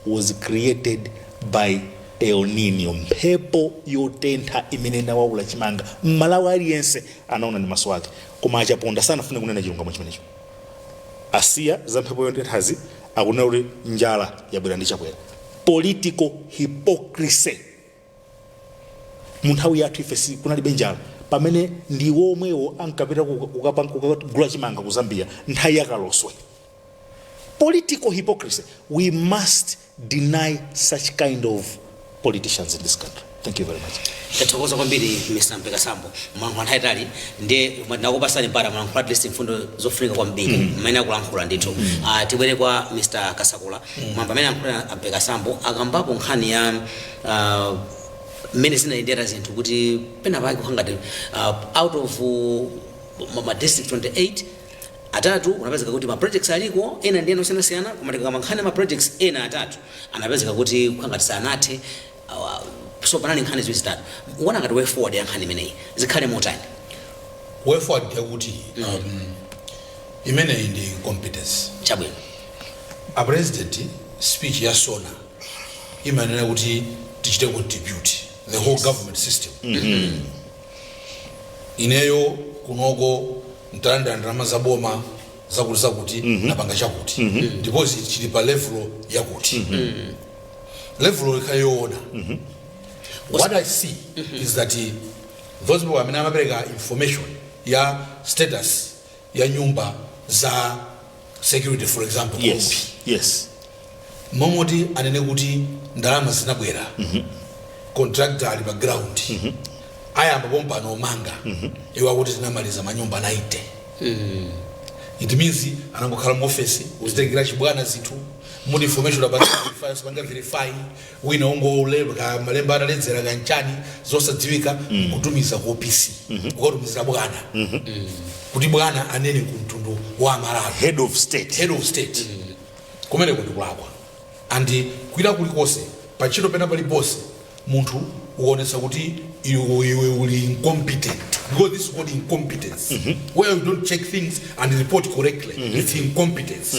S4: was created by El Nino, mphepo yotentha imene inawawula chimanga. Mmalawi aliyense anaona ndi maso ake, koma aChaponda sanafune kunena chilungamo chimenecho. Asiya za mphepo yotenthazi, akunena kuti njala yabwera ndi Chakwera. Political hypocrisy. Mu nthawi yathu ife kunalibe njala, pamene ndi womwewo ankapita kukagula chimanga ku Zambia nthawi yakaloswe. Political hypocrisy. We must deny such kind of politicians in this country. Thank you very much.
S1: Tathokoza kwambiri, Mr. Mpekasambo. Mwalankhula nthawi itali, ndiye ndakupasani mpata, mwalankhula at least mfundo zofunika kwambiri mmene akulankhula ndithu. Tibwere kwa Mr. Kasakula. Mwamba amene alankhula Mpekasambo, akambapo nkhani ya mmene zinayendera zinthu, kuti pena pake kukhangati out of ma district 28, atatu unapezeka kuti ma projects aliko, ena ndi ena osiyanasiyana, koma tikakamba nkhani ya ma projects ena atatu anapezeka kuti kukhangati sanathe. So panali nkhani ziwiri zitatu. Ukuona ngati way forward ya nkhani imeneyi zikhale motani?
S2: Way forward yakuti imeneyi ndi competence. A president, speech ya SONA imanena kuti tichite contribute, the whole government system. Ineyo kunoko ntalandira ndalama za boma zakuti zakuti, napanga chakuti, ndipo chili pa level yakuti, level ikhale yoona. What I see is that those people amene amapereka information ya status ya nyumba za security, for example, momoti anene kuti ndalama zinabwera, contractor ali pa ground, ayamba pompano omanga, iwo akuti tinamaliza manyumba 90. It means anangokhala mu office, uzitengera chibwana zinthu, mudi information apanga verify, sapanga verify, wina ungolemba ka malemba ataledzera kanchani zosadziwika, kutumiza ku OPC, kukatumizira bwana, kuti bwana anene ku mtundu wa Malawi.
S4: Head of state.
S2: Head of state. Kumeneko ndikulakwa. And kwina kulikonse, pantchito pena paliponse, munthu ukuonetsa kuti iwe uli incompetent, because this is called incompetence, where you don't check things and report correctly. It's incompetence.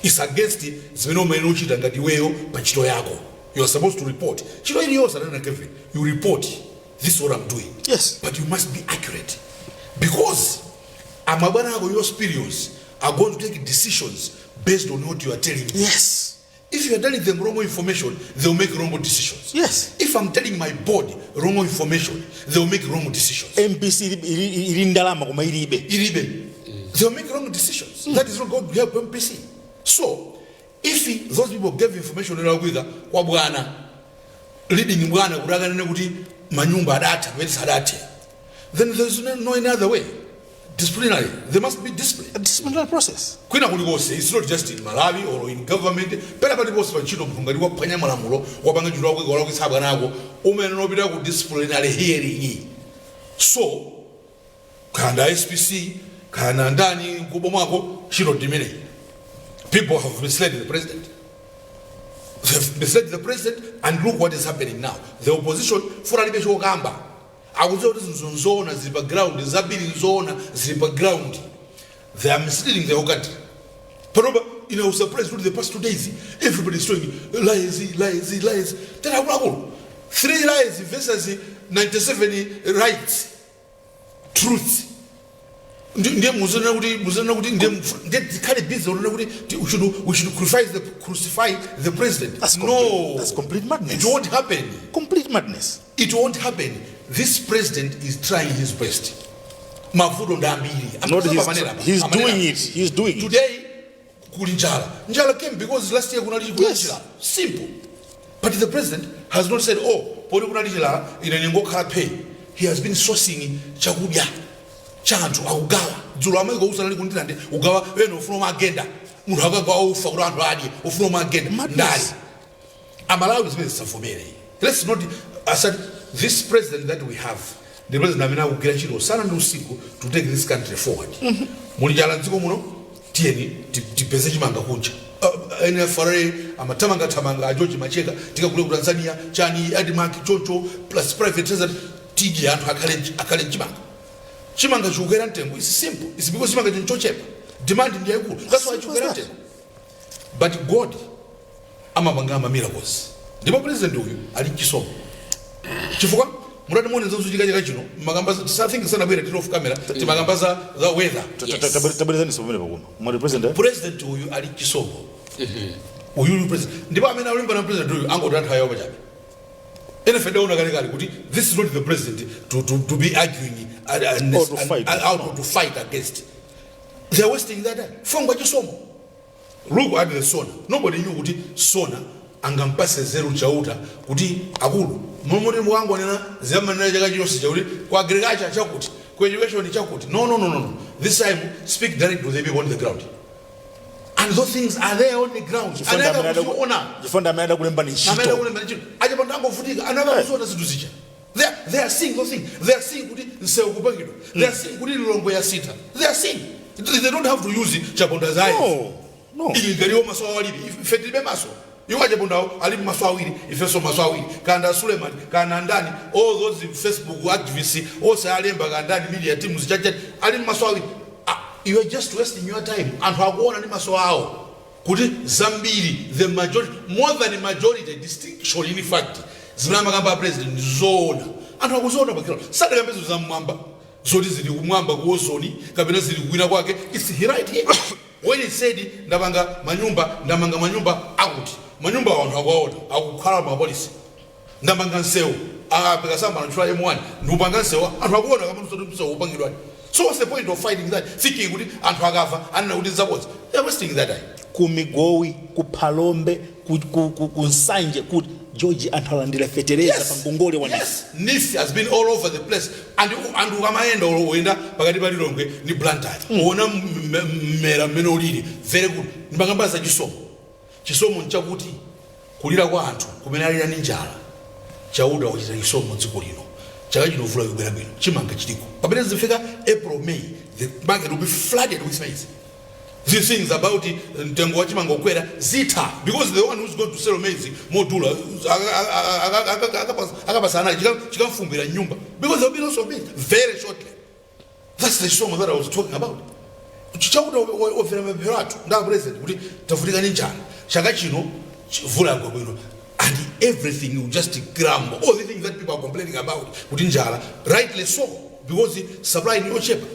S2: It's against zimene umene uchita ngati iweyo pa ntchito yako. You are supposed to report ntchito iliyonse. Anena Kevin, you report, "This is what I'm doing." But you must be accurate, because amabwana ako, your superiors, are going to take decisions based on what you are telling them. If you are telling them wrong information, they will make wrong decisions. If I'm telling my board wrong information, they will make wrong decisions.
S4: MBC ili ndalama koma ilibe.
S2: Ilibe. They will make wrong decisions. That is not going to help MBC. So if those people gave information yolakwika kwa bwana, leading bwana kuti akanene kuti manyumba adatha pamene sadathe, then there's no any other way. Disciplinary. There must be discipline.
S4: A disciplinary process.
S2: Kwina kulikonse, it's not just in Malawi or in government, pena paliponse pa ntchito, munthu ngati waphwanya malamulo, wapanga ntchito wako walakwitsa bwana ako, umene unopita ku disciplinary hearing. So kaya SPC, kaya ndani kubomako, ntchito ndimeneyi. People have misled the president. They've misled the president, and look what is happening now. The opposition funa alibe chokamba, akudziwa kuti zinthu nzoona, zili pa ground, zambiri nzoona, zili pa ground. They are misleading the whole country. Panopa in our surprise, for the past 2 days everybody is showing lies, lies, lies. Then akuluakulu, three lies versus 97 rights truth. Ndiye muzanena kuti ndiye tikhale busy unena kuti we should crucify the president.
S4: That's
S2: No.
S4: That's complete madness.
S2: It won't happen.
S4: Complete madness.
S2: It won't happen. This president is trying his best. Mavuto ndi ambiri.
S4: Not he's doing it. He's doing it.
S2: Today Kuli njala. Njala came because last year kunali
S4: Yes.
S2: njala. Simple. But the president has not said, "Oh, poti kunali chilala, ine ningokhala pay." He has been sourcing chakudya cha anthu, akugawa. Dzulo amaiko usanali kundilande kugawa ena ufuna umagenda, munthu akagawa ufa kuti anthu adye, ufuna umagenda.
S4: Madness.
S2: Ndali Amalawi zimene zisavomere. Let's not asat this president that we have, the president amene akugwira ntchito usana ndi usiku to take this country forward. Muli njala mdziko muno, tiyeni tipeze chimanga kunja. NFRA amathamangathamanga, a George Macheka, tikagule ku Tanzania chani, ADMARC choncho, plus private treasury, tidye, anthu akhale mchimanga. Chimanga chikukwera mtengo is simple, it's because chimanga chinhu chochepa, demand ndi yayikulu. That's why
S4: Simple as
S2: chikukwera
S4: that.
S2: mtengo. But God amapanga ma miracles, ndipo president uyu ali chisomo, chifukwa mutati muone zochitika chaka chino, makamba, I think sanabwere tili off camera, timakamba za weather.
S1: Yes.
S4: Tabwerezani pamene pakuno mwati president, eh?
S2: President uyu ali chisomo, uyuyu president, ndipo amene alimbana na president uyu angoti anthu ayopa chabe. Ene fedaona kalekale kuti this is not the president to be arguing
S4: Or to fight.
S2: Out to fight against. They are wasting their time. Fongwa chisomo. Look at the SONA. Nobody knew kuti SONA angampase zeru Chauta kuti akulu momoti mukangonena ziyamanena chaka chilonse chakuti ku agriculture chakuti, ku education chakuti. No, no, no, no, no. This time speak direct to the people on the ground, and those things are there on the ground. Anayaka kuziona.
S4: Chifukwa amene adakulemba ni
S2: Amene
S4: ntchito.
S2: akulemba ntchito achapanda angovutika, anayaka kuziona zinthu zija. They are seeing those things. They are seeing kuti nsewu kupangidwa. They are seeing kuti Lilongwe yasintha. They are seeing. They don't have to use Chaponda's eyes.
S4: No.
S2: Ili ngaliwo maso awo alibe, ife tilibe maso. Iwo achapondawo alibe maso awiri, ifenso maso awiri. Kanda Suleiman, kana ndani, all those Facebook activists onse alemba, kandani media teams chachati, ali maso awiri. Ah, you are just wasting your time. Anthu akuona ndi maso awo kuti zambiri, the majority, more than majority distinction, in fact, zimene amakamba a president ndi zoona. Anthu akuziona pa ground. Sadakambezo zam'mwamba zoti zili kumwamba ku ozoni kapena zili kwina kwake. It's he right here when he said, "Ndapanga manyumba, ndamanga manyumba," akuti manyumba awo anthu akuwaona, akukhala mapolisi. Ndamanga nsewu, akapeka ntchula M1, ndikupanga nsewu, anthu akuona kama msewu msewu upangidwani. So what's the point of fighting that, thinking kuti anthu akafa anena kuti zabodza? They're wasting that time.
S4: Ku Migowi, ku Phalombe, ku Nsanje, ku George, anthu alandira fetereza pa ngongole wa
S2: Yes, NEEF has been all over the place, and ukamayenda uyenda pakati pa Lilongwe ndi Blantyre, uona mmera mmene ulili. Very good. Ndimakamba za chisomo. Chisomo nchakuti kulira kwa anthu kumene alira ndi njala, Chauta wachita chisomo dziko lino. Chaka chino mvula ikubwera bwino, chimanga chiliko. Pamene zifika April, May, the market will be flooded with maize. These things about mtengo wa chimanga kukwera zitha, because the one who's going to sell maize modula akapasana chikamfumbira nyumba, because there will be lots of maize very shortly. That's the chisomo that I was talking about. Chakuti ofera mapemphero athu nda president kuti tavutika ndi njala, chaka chino mvula yagwa bwino and everything will just crumble. All the things that people are complaining about kuti njala, rightly so, because supply ni yochepa,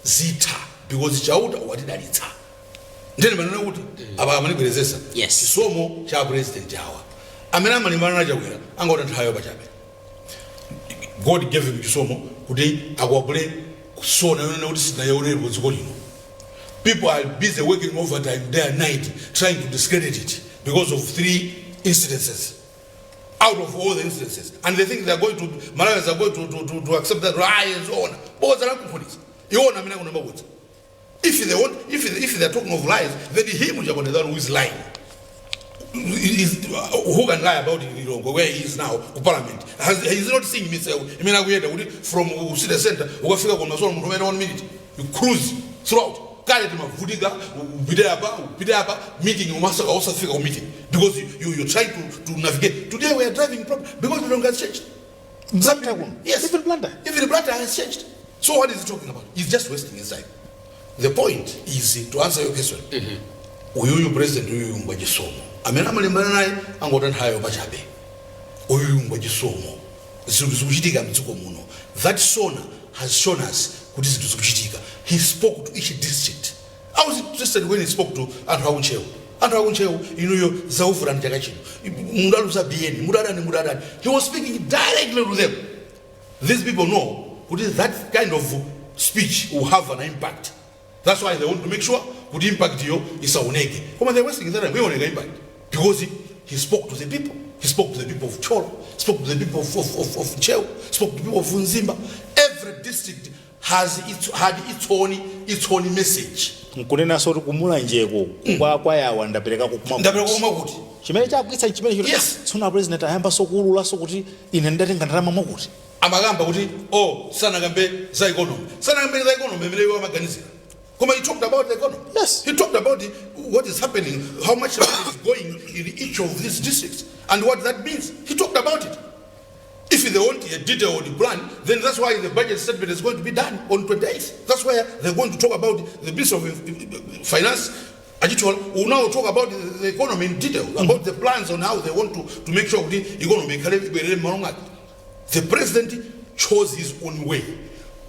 S2: zitha because Chauta watidalitsa. Ndene manena kuti apa amanibwerezesa.
S1: Yes.
S2: Chisomo cha president awa, amene amalimbana nachakwera angoti nthawi pachabe. God gave him chisomo kuti akwapule SONA yonena kuti sitinayonerepo dziko lino. People are busy working overtime day and night trying to discredit it because of three incidences out of all the incidences, and they think they are going to Malawians are going to accept that. Ayi, zoona bodza lakuphunzitsa iwona amene akunena bodza. If they want if they are talking of lies, then him Chaponda who is lying is, who can lie about Lilongwe where he is now ku parliament? He's not seeing himself imene akuyenda kuti from city center ukafika ku Masono, munthu umene one minute you cruise throughout. Kale timavutika, upite apa, upite apa, meeting umasaka usafika ku meeting because you try to navigate. Today we are driving proper because Lilongwe has changed.
S4: Blantyre kuno.
S2: Yes.
S4: Even Blantyre.
S2: Even Blantyre has changed. So what is he talking about? He's just wasting his time. The point is, to answer your question, uyuyu president uyuyu ngwa chisomo. Amene amalimbana naye angoti nthawi pachabe. Uyuyu ngwa chisomo. Zinthu zikuchitika mdziko muno. That SONA has shown us kuti zinthu zikuchitika. He spoke to each district. I was interested when he spoke to anthu akuntchewu. Anthu akuntchewu, inuyo zauvutani chaka chino, mudaluza bn, mudadani, mudadani. He was speaking directly to them. These people know kuti that kind of speech will have an impact. That's why they want to make sure Kuti impact yo isaoneke. Koma they're wasting their time. Ioneka impact because he spoke to the people. He spoke to the people of Thyolo, spoke to the people of Ntcheu, spoke to the people of Mzimba. Every district has its had its own message.
S4: Nkunenanso kuti kumulanjeko kwa kwayawa ndaperekako.
S2: Ndapereka kuma kuti.
S4: Chimene chakwitsa chimene choti tsono a president ayambanso kuululaso kuti ine ndatenga ndalama mwakuti.
S2: Amakamba kuti, oh, sanakambe za economy, sanakambe za economy imene iwo amaganizira, koma he talked about the economy. He talked about what is happening, how much money is going in each of these districts and what that means. He talked about it. If they want a detailed plan, then that's why the budget statement is going to be done on 28th. That's where they're going to talk about. The Minister of Finance, a Chithyola, will now talk about the economy in detail, about the plans on how they want to make sure the economy ikhale, ibwerere m'malo mwake. The president chose his own way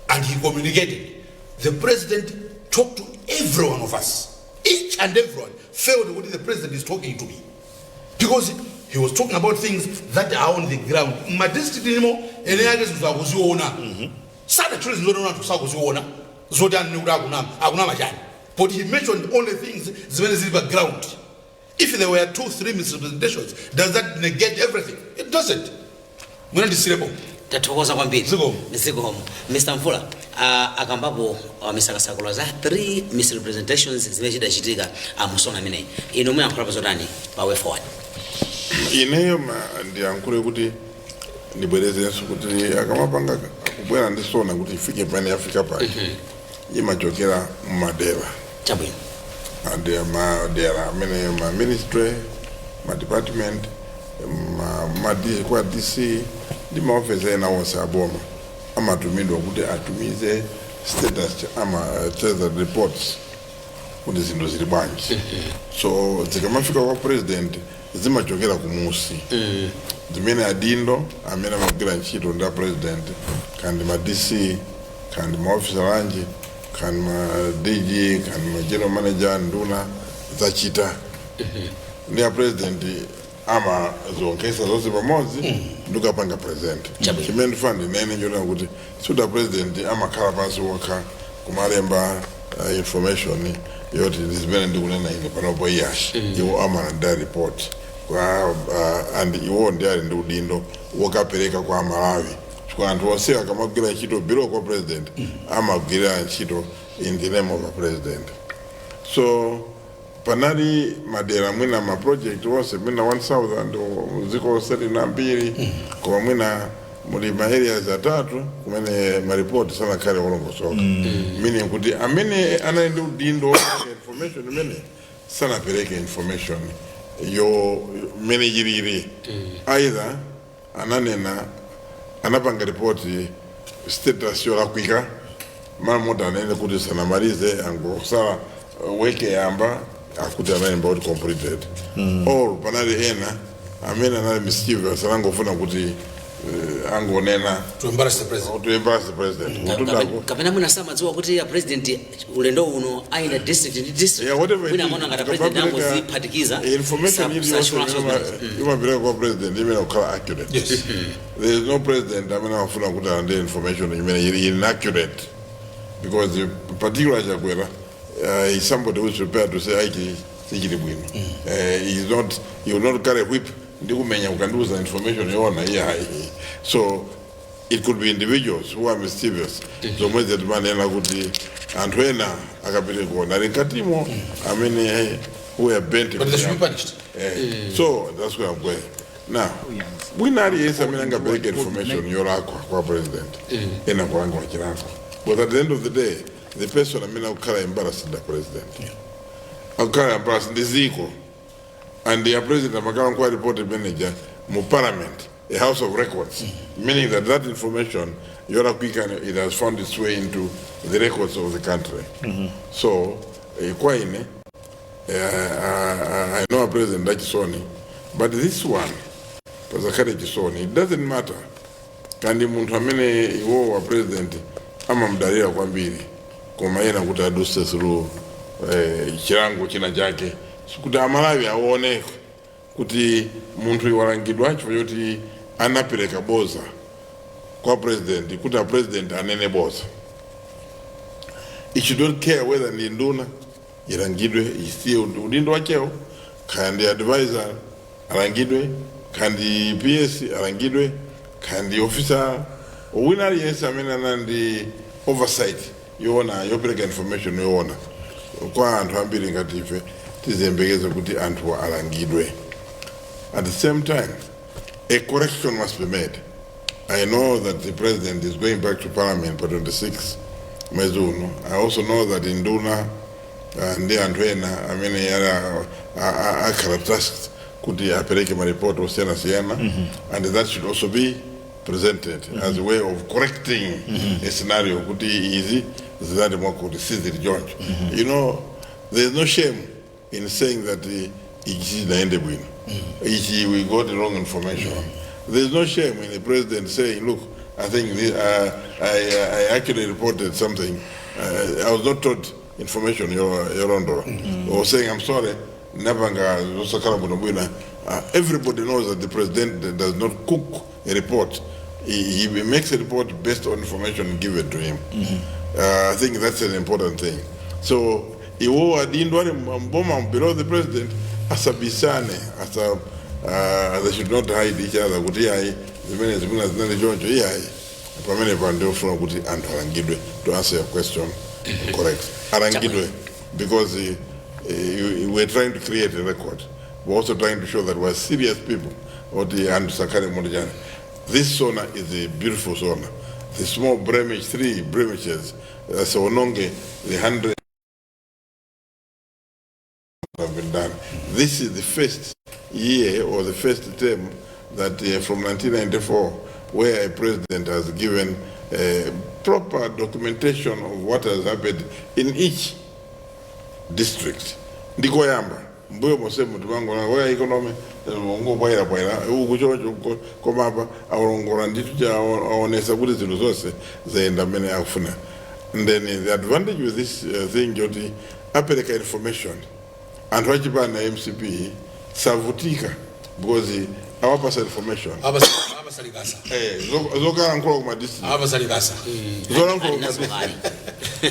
S2: and he communicated. The president talked to every one of us. Each and everyone felt what the president is talking to me, because he was talking about things that are on the ground. Ma district imo ene yake zinthu akuziona, sanatchule zinthu zoti anthu sakuziona, zoti anene kuti akunama, akunama chani? But he mentioned only things zimene zili pa ground. If there were two, three misrepresentations, does that negate everything? It doesn't. Mwina ndisirepo.
S1: Tathokoza kwambiri.
S2: Zikomo.
S1: Zikomo, Mr Mvula. Akambapo Mr Kasakula za three misrepresentations zimene chidachitika mu SONA ameneyi. Inu muyankhulapo zotani pa way forward?
S3: Ineyo ndiyankhule kuti ndibwerezenso kuti akamapanga kubwera ndi SONA kuti ifike pamene yafika pake, imachokera mumadera. Ade madera amene ma ministry, ma department, kwa DC ndi maofesi ena onse aboma amatumidwa kuti atumize status, ama status reports kuti zinthu zili bwanji. So zikamafika kwa president zimachokera kumusi, zimene adindo amene amagwira ntchito ndi a president, kandi ma DC, kandi maofisa lanji, kandi ma DG, kandi ma general manager, nduna zachita, ndi a president amazionkhetsa zonse pamodzi ndikapanga present. Chimene ndifuna ndinene nchonena kuti suda president amakhala pansi wokha kumalemba information yoti ndi zimene ndikunena ine panopo, iyashi. Iwo amalandira report kwa and iwo ndi ali ndi udindo wokapereka kwa Amalawi, chifukwa anthu onse akamagwira ntchito below kwa president amagwira ntchito in the name of a president. So panali madera mwina ma project onse mwina 1000 dziko lonse lina ambiri, koma mwina muli ma areas atatu kumene ma report sanakhale olongosoka, meaning kuti amene anali ndi udindo wopereka information imene sanapereke information yo mmene ilili. Either ananena, anapanga report status yolakwika, mara moti anene kuti sanamalize, angosala weke yamba, akuti analemba kuti completed, or panali ena amene anali mischievous, anangofuna kuti angonena
S2: to embarrass the president.
S3: To embarrass the president. Kutundako
S1: Kapena mwina samadziwa kuti a president ulendo uno ayenda district ndi district.
S3: Yeah, whatever it
S1: Mwina
S3: is,
S1: amaona ngati a president angoziphatikiza.
S3: Information iliyonse imapereka kwa president imene kukhala accurate. There is no president amene amafuna kuti alande information imene ili inaccurate, because the particular Chakwera is somebody who is prepared to say aiki sichili bwino. He is not, he will not carry a whip ndikumenya ukandiuza information yona. Yeah, so it could be individuals who are mischievous, zomwe zatimanena kuti anthu ena akapita kuona ali mkatimo amene who are bent.
S2: But they should be punished.
S3: So that's where I'm going now. Mwina aliyense amene angapereke information yolakwa kwa president ena kulanga wachilakwa, but at the end of the day the person amene akukhala embarrassed, the president akukhala embarrassed ndi ziko, and the president amakhala nkuwa report manager mu parliament, a house of records, meaning that that information yolakwika, it has found its way into the records of the country. So kwa ine, I know a president achisoni, but this one pazakhale chisoni. It doesn't matter kandi munthu amene iwo wa president amamudalira kwambiri, koma ena kuti aduse through chilango china chake kuti Amalawi aone kuti munthu walangidwa chifukwa choti anapereka boza kwa president, kuti a president anene boza. It should not care whether ndi nduna. Ilangidwe, isiye udindo wakewo. Kaya ndi advisor alangidwe, kaya ndi PS alangidwe, kaya ndi officer wina aliyense amene anali ndi oversight yoona, yopereka information yoona kwa anthu ambiri ngati ife, tiziyembekeze kuti anthu alangidwe. At the same time, a correction must be made. I know that the president is going back to parliament pa 26 mwezi uno. I also know that nduna ndi anthu ena amene akhala tasked kuti apereke maripoti osiyanasiyana, and that should also be presented as a way of correcting a scenario kuti izi zinali mwakuti, sizili choncho. There is no shame in saying that ichi chinaende bwino, ichi we got the wrong information. There is no shame in the president saying, "Look, I think I actually reported something. I was not told information yolondola," or saying, "I'm sorry, napanga zosakhala bwino bwino." Everybody knows that the president does not cook a report. He makes a report based on information given to him. I think that's an important thing. So iwo adindo ali mboma below the president asabisane, asa they should not hide each other kuti iyayi, zimene zimene zinali choncho, iyayi. Pamene pa ndiofuna kuti anthu alangidwe. To answer your question, correct, alangidwe, because we're trying to create a record. We're also trying to show that we're serious people, oti anthu sakhale motijani. This SONA is a beautiful SONA. The small blemish, three blemishes, asaononge the hundred have been done. This is the first year or the first term that from 1994 where a president has given proper documentation of what has happened in each district. Ndikoyamba. Mbuyo mose munthu mangona oya economy ngobwayira bwayira uku choncho uku, koma apa aulongola ndithu, cha aonesa kuti zinthu zonse zayenda mmene akufuna. And then the advantage with this thing yoti apereka information, anthu achipani na MCP savutika because awapasa information.
S2: Apasalikasa.
S3: Zokalankhula kuma district.
S2: Apasalikasa.
S3: Zolankhula
S1: Ali nazo
S3: kuma
S1: kale.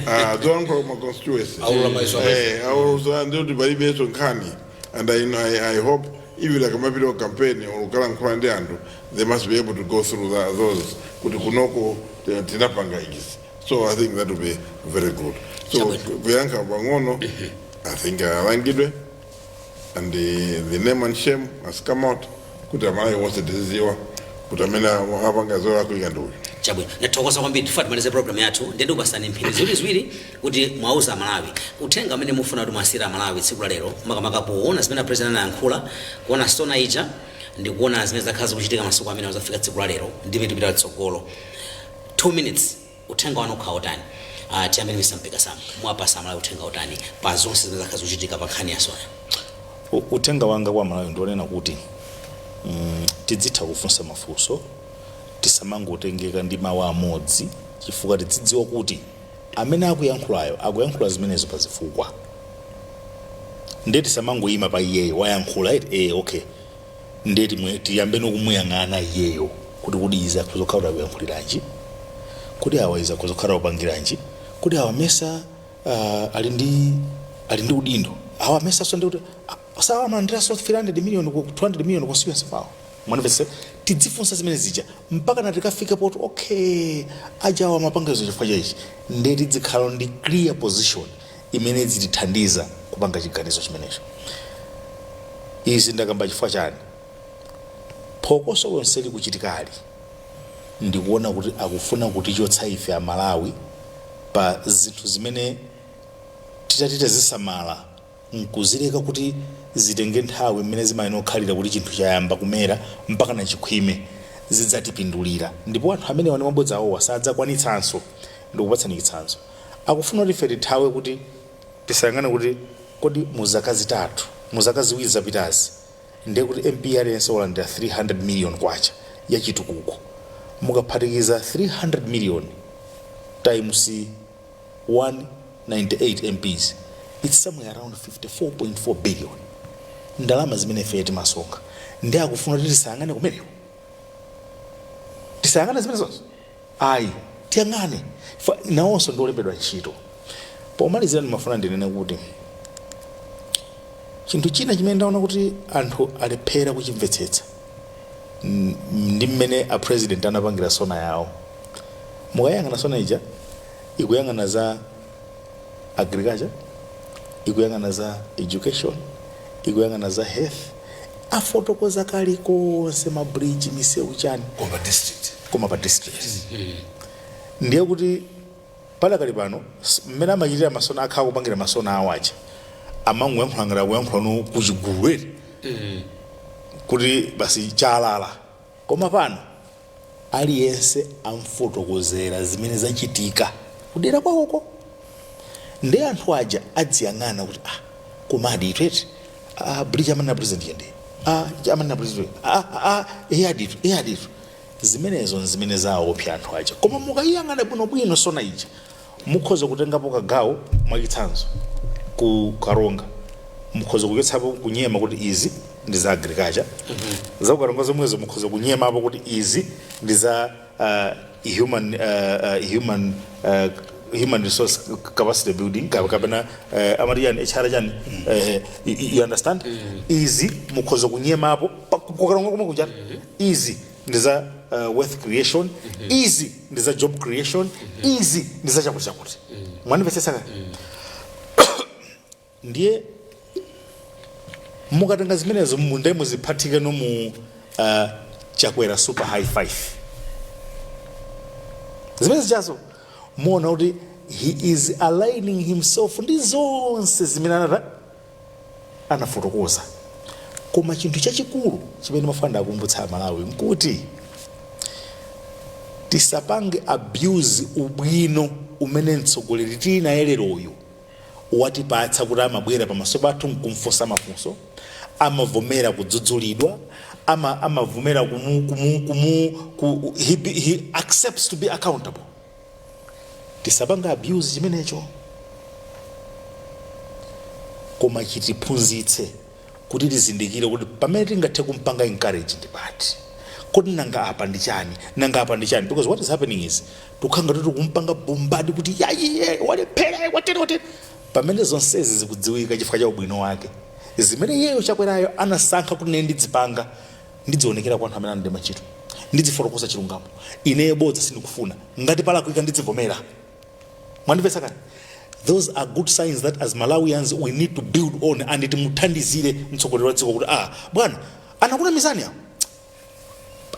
S3: Ah, zolankhula kuma constituency.
S2: Aulula maiso.
S3: Aulula, ndikuti palibenso nkhani. And I hope even akamapita ku campaign or kukalankhula ndi anthu, they must be able to go through those kuti kunoko tinapanga izi. So I think that will be very good. So
S1: Chabwino.
S3: Kuyankha pang'ono, I think alangidwe and the name and shame must come out kuti Amalawi wonse tiziziwa kuti amene apanga zolakwika ndi uyu.
S1: Chabwino, ndathokoza kwambiri. Tifuna timalize program yathu, ndiye ndikupasani mphindi ziwiriziwiri kuti mwauza Amalawi uthenga amene mufuna kuti mwasiyire Amalawi tsiku la lero, makamaka poona zimene president anayankhula, kuona SONA ija ndi kuona zimene zakhala zikuchitika masiku amene azafika tsiku la lero ndime tipita patsogolo. 2 minutes, uthenga wanu ukhala utani? Tiyambe ndi Mr. Mpekasama. Mwapasa Amalawi uthenga utani pa zonse zimene zakhala zikuchitika pa nkhani ya SONA?
S4: Uthenga wanga kwa Malawi ndionena kuti tidzitha kufunsa mafunso, tisamangotengeka ndi mawu amodzi, chifukwa tidzidziwa kuti amene akuyankhulayo akuyankhula zimenezo pa zifukwa. Ndiye tisamangoyima pa iyeyo wayankhula eti, okay, ndiye tiyambe nokumuyang'ana iyeyo kuti kodi izi akuzokhala akuyankhuliranji, kuti awa izi akuzokhala akupangiranji, kuti awa mesa ali ndi udindo, awa mesaso ndi kuti sawa amalandiranso 300 million ku 200 million constituency pawo. Mwanimvetse? Tidzifunsa zimene zija mpaka na tikafika poti okay, aja awa amapangizo chifukwa chaichi. Ndiye tidzikhala ndi clear position imene zitithandiza kupanga chiganizo chimenecho. Izi ndakamba chifukwa chani? Phokoso lonse likuchitikali ndikuona kuti akufuna kutichotsa ife Amalawi pa zinthu zimene titati tazisamala nkuzileka kuti zitenge nthawi mmene zimayenera kukhalira, kuti chinthu chayamba kumera mpaka na chikhwime, zidzatipindulira. Ndipo anthu amene wani mabodza awowa sadzakwanitsanso. Ndikupatsani chitsanzo: akufuna kuti ife tithawe kuti tisayang'ane kuti kodi mu zaka 3, mu zaka 2 zapitazi, ndiye kuti MP aliyense walandira 300 million kwacha yachitukuko. Mukaphatikiza 300 million times 198 MPs, it's somewhere around 54.4 billion, ndalama zimene ife timasonkha. Ndi akufuna kuti tisayang'ane kumeneko, tisayang'ane zimene zonse. Ayi, tiyang'ane. Nawonso ndi olembedwa ntchito. Pomalizira, ndimafuna ndinene kuti Chinthu china chimene ndaona kuti anthu alephera kuchimvetsetsa ndi mmene a president anapangira SONA yawo. Mukayang'ana SONA ija, ikuyang'ana za agriculture, ikuyang'ana za education, ikuyang'ana za health, afotokoza kalikonse, ma bridge, misewu, chani.
S2: Koma district.
S4: Koma pa district ndiye kuti padakali pano mmene amachitira ma SONA, akhala kupangira ma SONA awo aja, amangoyankhula ngati akuyankhula no kuchigulu eri kuti basi chalala. Koma pano aliyense amfotokozera zimene zachitika kudera kwakoko, ndi anthu aja adziyang'ana kuti, "Ah, komadi itweti, ah, bridge amanena president yende, ah, amanena president, ah, ah, ah, iye aditu, iye aditu." Zimenezo nzimene zaopsa anthu aja. Koma mukayiyang'ana bwinobwino SONA ija, mukhoza kutengapo kagawo. Mwachitsanzo, ku Karonga mukhoza kuchotsapo kunyema kuti izi ndi za agriculture. Za ku Karonga zomwezo mukhoza kunyemapo kuti izi ndi za human resource capacity building, kapena amati yani, HR chani, you understand? Izi mukhoza kunyemapo ku Karonga komwe kuja, izi ndi za wealth creation, izi ndi za job creation, izi ndi za chakuti chakuti. Mwandimvetsetsa kaya? Ndiye mukatenga zimenezo munde muziphathike no mu Chakwera Super High Five, zimene zichazo muona kuti he is aligning himself ndi zonse zimene anata anafotokoza. Koma chinthu chachikulu chimene mafuna akumbutsa Amalawi nkuti tisapange abuse ubwino umene mtsogoleri tili naye leroyu watipatsa, kuti amabwera pamaso pathu nkumfunsa mafunso, amavomera kudzudzulidwa, amavomera kumu ku, he accepts to be accountable. Tisapanga abuse chimenecho, koma chitiphunzitse kuti tizindikire kuti pamene tingathe kumpanga encourage ndi pati, kuti nanga apa ndi chani, nanga apa ndi chani. Because what is happening is tukhanga tuti kumpanga bombard kuti yayiye, walephera, watere watere, pamene zonsezi zikudziwika chifukwa cha ubwino wake, zimene iyeyo Chakwerayo anasankha kuti ine ndidzipanga, ndidzionekera kwa anthu amene anandima ntchito, ndidzifotokoza chilungamo, ineyo bodza sindikufuna, ngati palakwika ndidzivomera. Mwandimvetsa kani? Those are good signs that as Malawians we need to build on and timuthandizire mtsogoleri wa dziko kuti, "Ah, bwana, anakunamizani awo,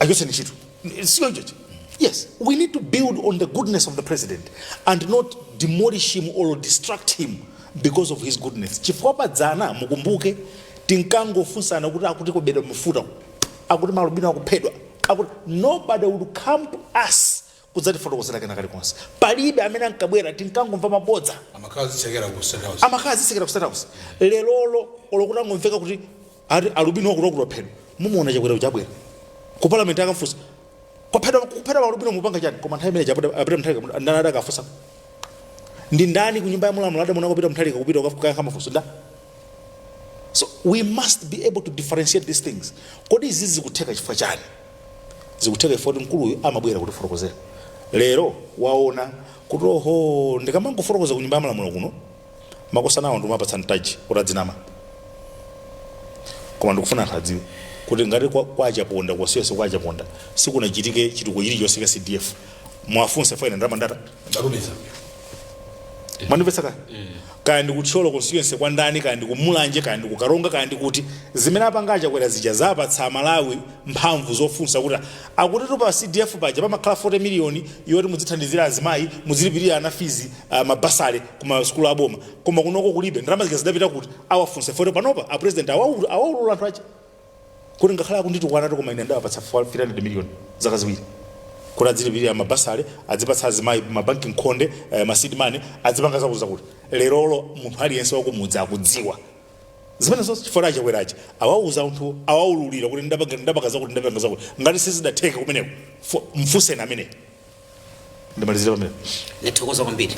S4: achotse ntchito." Siyo ichocho? Yes, we need to build on the goodness of the president and not demolish him or distract him because of his goodness. Chifukwa padzana, mukumbuke, tinkangofunsana kuti akuti kubedwa mafuta, akuti malubino akuphedwa, akuti nobody would come to us kudzatifotokozera kena kalikonse. Palibe amene ankabwera, tinkangomva mabodza.
S2: Amakhala zitsekera ku State House.
S4: Amakhala zitsekera ku State House. Lerolo olokuti angomveka kuti ati alubino wakuti wakuti waphedwa, mumuona Chakwera kuchabwera ku parliament, akamfunsa kuphedwa, kuphedwa malubino mupanga chani? Koma nthawi imene apita Mutharika, ndani adakafunsa? Ndi ndani ku nyumba ya mulamulo adamuona kupita Mutharika, kupita kukayankha mafunso? Nda so we must be able to differentiate these things. Kodi izi zikutheka chifukwa chani? Zikutheka chifukwa kuti mkuluyu amabwera kutifotokozera. Lero waona kuti, oho, ndikamangofotokoza ku nyumba ya malamulo kuno, makosana awo ndimapatsa mtaji kuti adzinama. Koma ndikufuna anthu adziwe kuti ngati kwa Chaponda kwasiyonse, kwa Chaponda sikunachitike chituko chilichonse cha CDF, mwafunse faina ndalama ndata
S2: Ndatumiza.
S4: Mwandimvetsa kaya? Kaya ndi kuThyolo constituency kwa ndani, kaya ndi kuMulanje, kaya ndi kuKaronga, kaya ndi kuti, zimene apanga Chakwera zija zapatsa Malawi mphamvu zofunsa kuti akutitu pa CDF paja pamakhala 40 miliyoni yoti mudzithandizira azimayi, mudzilipirira ana fees, ma bursary kuma sukulu aboma, koma kunoko kulibe. Ndalama zija zidapita kuti? Awafunse 40. Panopa a president awaulula anthu aja kuti ngakhale akunditukwana, koma ine ndawapatsa 300 miliyoni zaka 2 kuti adzilipirira ma bursary, adzipatsa azimayi mabanki nkhonde, ma seed money, adzipanga zakuti zakuti. Lerolo munthu aliyense wakumudzi akudziwa zimene zonse chifukwa Achakwerachi awauza anthu, awaululira kuti ndapanga, ndapanga zakuti, ndapanga zakuti. Ngati sizidatheka kumeneko, mfunseni amene. Ndimalizire pamene.
S1: Ndithokoza kwambiri,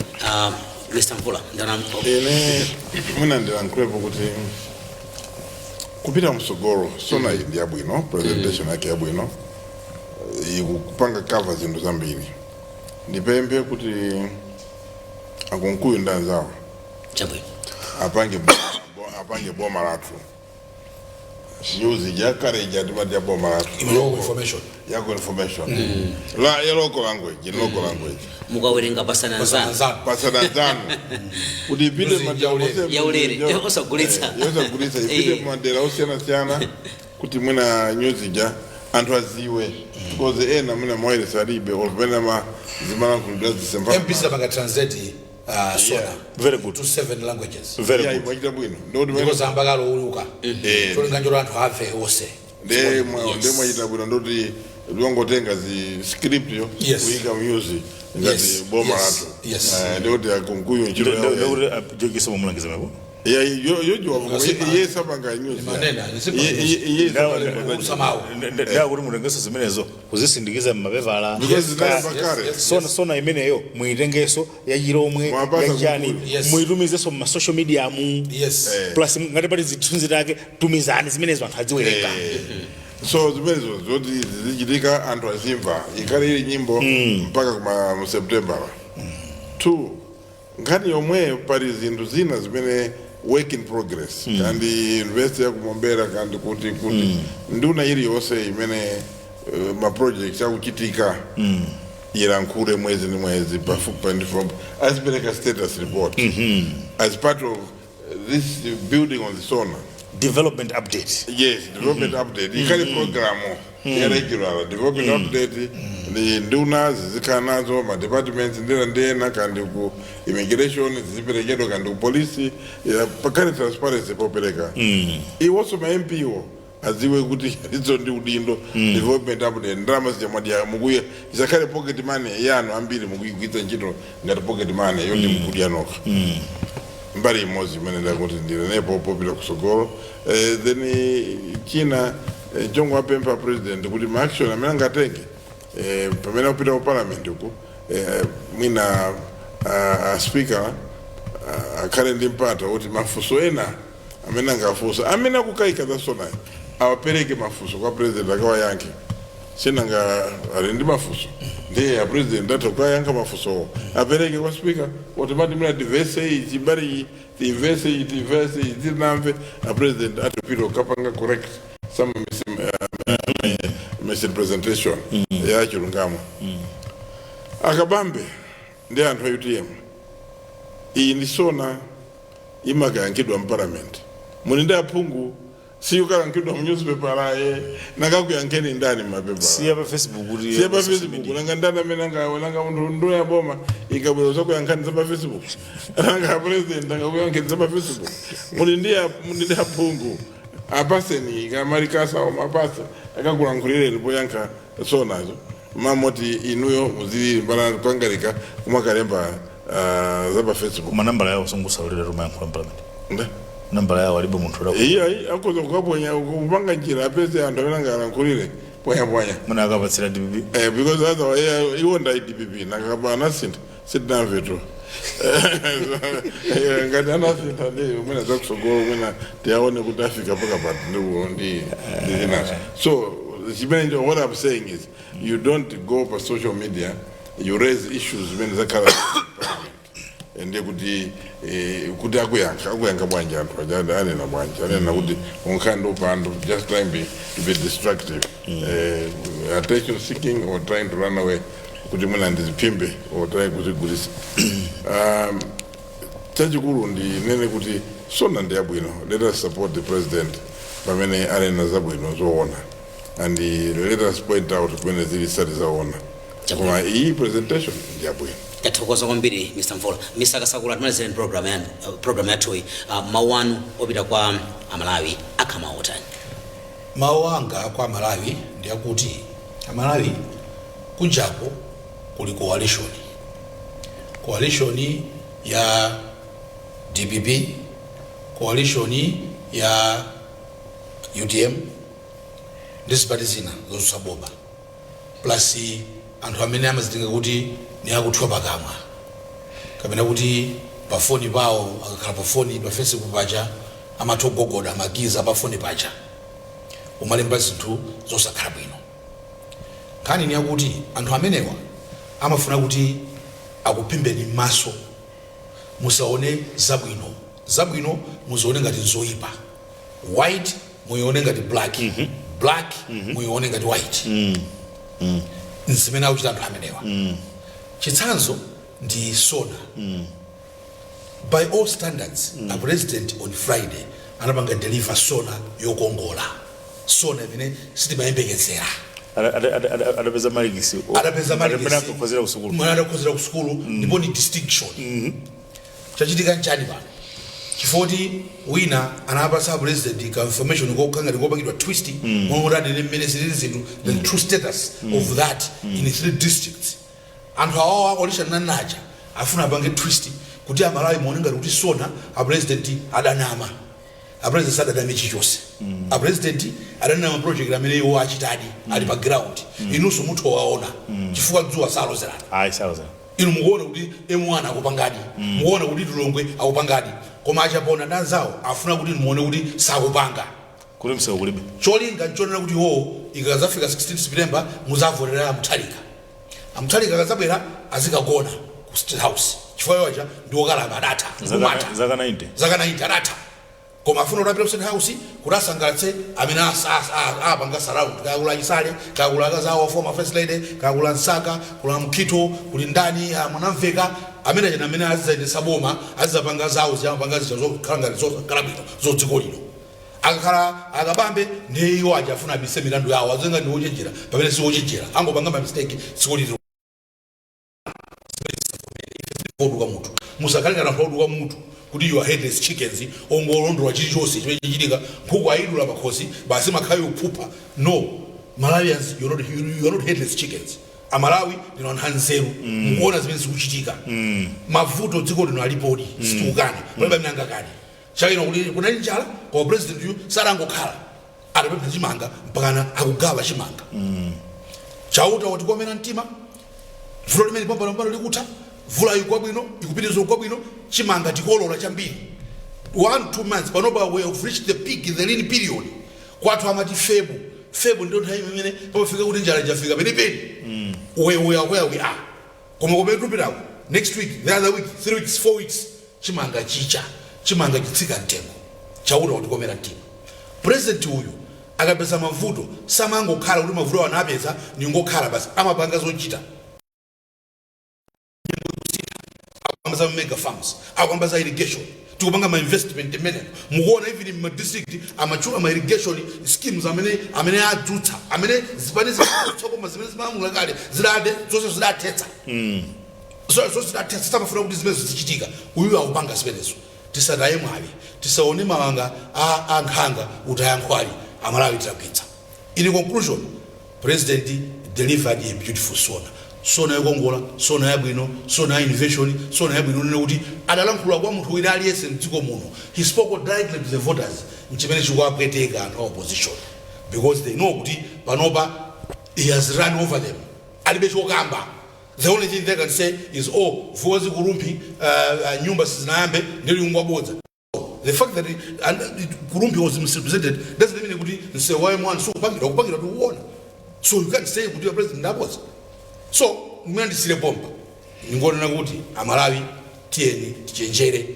S1: Mr Mvula. Ndana
S3: Ine mwina ndilankhulepo kuti kupita msogolo, SONA iyi ndi yabwino, presentation yake yabwino, ikupanga cover zinthu zambiri. Ndipemphe kuti akunkuyu ndi anzawo
S1: Chabwino.
S3: apange Apange Boma Lathu news yakale ija timati ya Boma Lathu.
S2: Imalocal information.
S3: Yako information la ya local language, in local language.
S1: Mukawerenga pasana nzanu.
S2: Pasanazana.
S3: Pasana nzanu kuti ipite
S2: News
S3: madera
S2: yaulere.
S1: Yaulere, osagulitsa.
S3: Osagulitsa, ipite madera osiyanasiyana kuti mwina news ija anthu aziwe, because ena mwina mawayilesi alibe or pamene ma zimalankhulidwa zisemba.
S2: MPC apanga translate SONA
S4: Very good.
S2: to seven languages.
S4: Very
S3: Yeah,
S4: good.
S3: mwachita bwino. Ndikuti
S2: Ndipo zambakalo uluka cholinga njolo anthu amve onse.
S3: Nde mwachita bwino, ndoti longotenga zi script yo kuyika music ngati Boma Lathu. Ndikuti akunkuyu ntchito yawo.
S4: Ndekuti jokiso mumulangiza mepo.
S3: Yeah, yojiwa. Iye sapanga news.
S2: Manena, nisipanga
S3: Iye-
S2: news.
S3: iye sapanga.
S2: Usamawo.
S4: Ndakuti mutengeso zimenezo kuzisindikiza mmapepala.
S3: Because zinali pakale.
S4: SONA imeneyo muitengeso yachilomwe,
S3: Mwapasa
S4: yachani,
S3: kumbuyo.
S4: muitumizenso mma social media mu plus ngati pali zithunzi take, tumizani zimenezo anthu adziwerenga.
S3: So zimenezo zoti zizichitika, anthu azimva, ikhale ili nyimbo mpaka kuma mu September. Two, nkhani yomweyo, pali zinthu zina zimene work in progress, kandi university yakumombera, kandi kuti nduna iliyonse imene ma projects akuchitika ilankhule mwezi ndi mwezi pafupi pa azipereka status report as part of this building on the SONA.
S4: Development update.
S3: Yes, development update ikhale program ya regular development update. Ndi nduna zizikhala nazo, ma departments ndena ndena, kandi ku immigration ziziperekedwa, kandi ku polisi ya, pakhale transparency popereka. Iwonso ma MP wo aziwe kuti idzo ndi udindo. Development update, ndalama zijamwadya mukuya, isakhale pocket money yanu ambiri mukuyigwiritsa ntchito ngati pocket money yoti mukudya nokha. Mbali imodzi imene ndakuti ndinenepo popita kusogolo. Then china, chongwapempha president kuti ma action amene angatenge pamene akupita ku parliament uku, mwina speaker akhale ndi mpata kuti mafunso ena amene angafunsa, amene akukayika za SONAyo, awapereke mafunso kwa president akawayankhe. Sinanga ali ndi mafunso, ndiye a president atha kukayankha mafunsowo, apereke kwa speaker kuti mati mina tivese ichi, mbali iyi tivese iyi, tivese iyi, tinamve. A president atapita kukapanga correct some misrepresentation ya chilungamo. Akabambe ndi anthu a UTM, iyi ndi SONA, imakayankhidwa mparliament. Muli ndi aphungu, siyukayankhidwa mu newspaper aye, nakakuyankheni ndani mumapepala?
S4: Siya pa Facebook kuti
S3: Siya pa Facebook. Nanga ndani amene nanga munthu nduna ya boma ikabwera zakuyankhani za pa Facebook? Nanga president angakuyankheni za pa Facebook? Muli ndi aphungu, apaseni kamalikasa mapasa akakulankhulireni poyankha SONAzo, mamoti inuyo muzili mbala kwangalika kumakalemba za pa Facebook.
S4: Koma nambala yawo songusaulira tumayankhula mparliament.
S3: Nde?
S4: Nambala yawo alibe munthu oda.
S3: Iya, akhoza kukaponya, kupanga njira apeze anthu amene angalankhulire, pwanyapwanya.
S4: Muna akapatsira DPP.
S3: Because otherwise iwo nda DPP nakaba anasintha, sitinamve tu. Ngati anasintha ndi mwina zakusogolo, mwina tiaone kuti afika paka pati ndi zinazo. So chimene what I'm saying is, you don't go pa social media, you raise issues zimene zakhala ndiye kuti kuti akuyankha bwanji anthu aja, anena bwanji, anena kuti unkhani upandu, just trying to be destructive, attention seeking or trying to run away kuti mwina ndiziphimbe or trying kuzigulisa. Chachikulu ndinene kuti SONA ndi yabwino. Let us support the president pamene anena zabwino zoona, and let us point out kumene zili sati zaona, koma iyi presentation ndi yabwino.
S1: Tathokoza kwambiri, Mr Mvula. Mr Kasakula, timalizireni program yanu, program yathuyi. Mawu anu opita kwa Amalawi akhama otani?
S2: Mawu anga kwa Amalawi ndi akuti, Amalawi, kunjako kuli coalition, coalition ya DPP, coalition ya UTM ndi zipani zina zotsutsa boma, plus anthu amene amazitenga kuti ni akuthwa pakamwa kapena kuti pafoni pawo, akakhala pafoni pa Facebook paja amatha kugogoda makiza pafoni paja umalemba zinthu zosakhala bwino. Nkhani ni yakuti anthu amenewa amafuna kuti akuphimbeni m'maso, musaone zabwino Zabwino muzione ngati nzoyipa, white muione ngati black, black muione ngati white. Nzimene akuchita anthu amenewa. Chitsanzo ndi SONA. By all standards, a president on Friday anapanga deliver SONA yokongola, SONA imene sitimayembekezera.
S4: Adapeza malikisi.
S2: Adapeza.
S4: Adaphunzira kusukulu.
S2: Mwana adaphunzira kusukulu, ndipo ni distinction. Chachitika nchani pano? Chifukwa wina anapasa president ka information kokha ngati kopangidwa twist, momwe anene mmene zilili zinthu, the true status of that in three districts. Anthu awawo a coalition nanaja afuna apange twist kuti Amalawi muone ngati kuti SONA a president adanama. A president sadaname chilichonse. A president adanama project amene iwo achitadi ali pa ground. Inunso muthu waona, chifukwa dzuwa salozerana.
S4: Ayi, salozera.
S2: Inu mukuona kuti M1 akupangadi, mukuona kuti Lilongwe akupangadi, koma achapona ndi anzawo afuna kuti muone kuti sakupanga.
S4: Kuli msewu kulibe.
S2: Cholinga nchonena kuti iwowo ikazafika 16 September muzavotera Amuthalika. Amuthalika akazabwera azikagona ku State House, chifukwa iwo aja ndi okalamba, adatha kumata.
S4: Zaka 90.
S2: Zaka 90 adatha, koma afuna kuti apite ku State House kuti asangalatse amene apanga surround, kakula Chisale, kakula akazawo former first lady, kakula Msaka, kula Mkhito, kuli ndani, Mwanamveka, amene achina amene azizayendetsa boma, azizapanga zawo ziyamapanga zija zokhala ngati zokhala bwino zodziko lino. Akakhala akabambe ndiye iwo aja afuna abise milandu yawo, azenga ndi wochenjera pamene si wochenjera, angopanga ma mistake. Dziko lino oduka mutu, musakhale ngati anthu oduka mutu kuti you are headless chickens, ongolondola chilichonse chimene chichitika. Nkhuku ayidula pakhosi basi makhayo yophupha. No, Malawians, you are not headless chickens. Amalawi ndino anthu anzeru, mukuona zimene zikuchitika. Mavuto dziko lino alipodi, sitikukana, palibe amene angakane. Chakino kuti kunali njala, koma president yu sadangokhala, atapempha chimanga mpakana akugawa chimanga. Chauta watikomera mtima, vuto limene pambanombano likutha, mvula ikugwa bwino, ikupitiriza kugwa bwino, chimanga tikolola chambiri. 1, 2 months panopa we have reached the peak in the lean period. Kwathu amati Feb, Feb ndio nthawi imene pamafika kuti njala ijafika penipeni. We are where we are, koma kumene tupitako next week, the other week, 3 weeks, 4 weeks, chimanga chicha, chimanga chitsika mtengo. Chauta watikomera mtima. President uyu akapeza mavuto samangokhala kuti mavuto anapeza ningokhala basi, amapanga zochita. Akuyamba za mega farms, akuyamba za irrigation, tikupanga ma investment imenemo. Mukuona even ma district amachula ma irrigation schemes amene adzutsa, amene zipani zidzutsa, koma zimene zimalamula kale zidade zonse zidathetsa, zonse zidathetsa, samafuna kuti zimenezo zichitika. Uyu akupanga zimenezo. Tisataye mwayi, tisaone mawanga a nkhanga utaya nkhwali. Amalawi titagwitsa. In conclusion, president delivered a beautiful SONA, SONA yokongola, SONA yabwino, SONA ya innovation, SONA yabwino nene kuti adalankhula kwa munthu wina aliyense mdziko muno. He spoke directly to the voters, nchimene chikuwapweteka anthu a opposition, because they know kuti panopa he has run over them, alibe chokamba. The only thing they can say is, "Oh, vuwa zikulumpi, nyumba sizinayambe," ndili ngwabodza. The fact that Kulumpi was misrepresented doesn't mean kuti msewu wa M1 sukupangidwa, kupangidwa tikuona. So you can't say kuti president ndabodza. So mwina ndisire pompa, ningonena kuti Amalawi tiyeni tichenjere,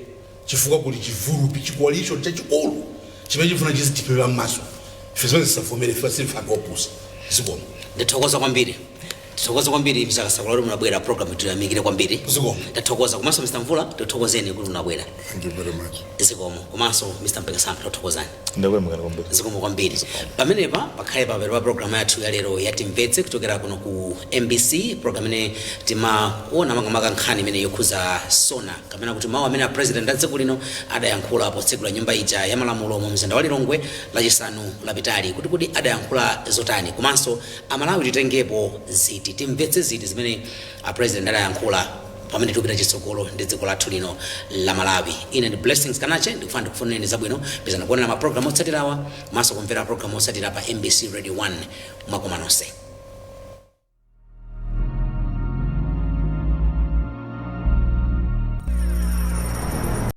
S2: chifukwa kuli chivulupi, chi coalition chachikulu chimene chifuna chizitipera m'maso. Ife zimene zisavomere, ife sife anthu opusa. Zikomo.
S1: Ndathokoza kwambiri, tithokoza kwambiri Mr Kasakula kuti munabwera program, tiyamikire kwambiri.
S2: Zikomo.
S1: Tathokoza. Komanso Mr Mvula, tithokozeni kuti munabwera.
S3: Thank you very much.
S1: Zikomo. Komanso Mr Mpekasamba, tathokozani.
S4: Ndakuyamikani kwambiri.
S1: Zikomo kwambiri. Pamenepa pakhale papero pa programu yathu ya lero yatimvetse kuchokera kuno ku MBC, program imene timakuona makamaka nkhani imene yokhuza SONA, kapena kuti mawu amene a president a dziko lino adayankhula potsegula nyumba ija ya malamulo mu mzinda wa Lilongwe Lachisanu lapitali, kuti adayankhula zotani, komanso Amalawi titengepo ziti, timvetse ziti zimene a president adayankhula pamene tikupita chitsogolo ndi dziko lathu lino la Malawi. Ine ndi Blessings Kanache, ndikufuna ndikufunireni zabwino. Pizana kuonera mapulogalamu otsatirawa komanso kumvera mapulogalamu otsatira pa MBC Radio 1. Mwakoma nonse.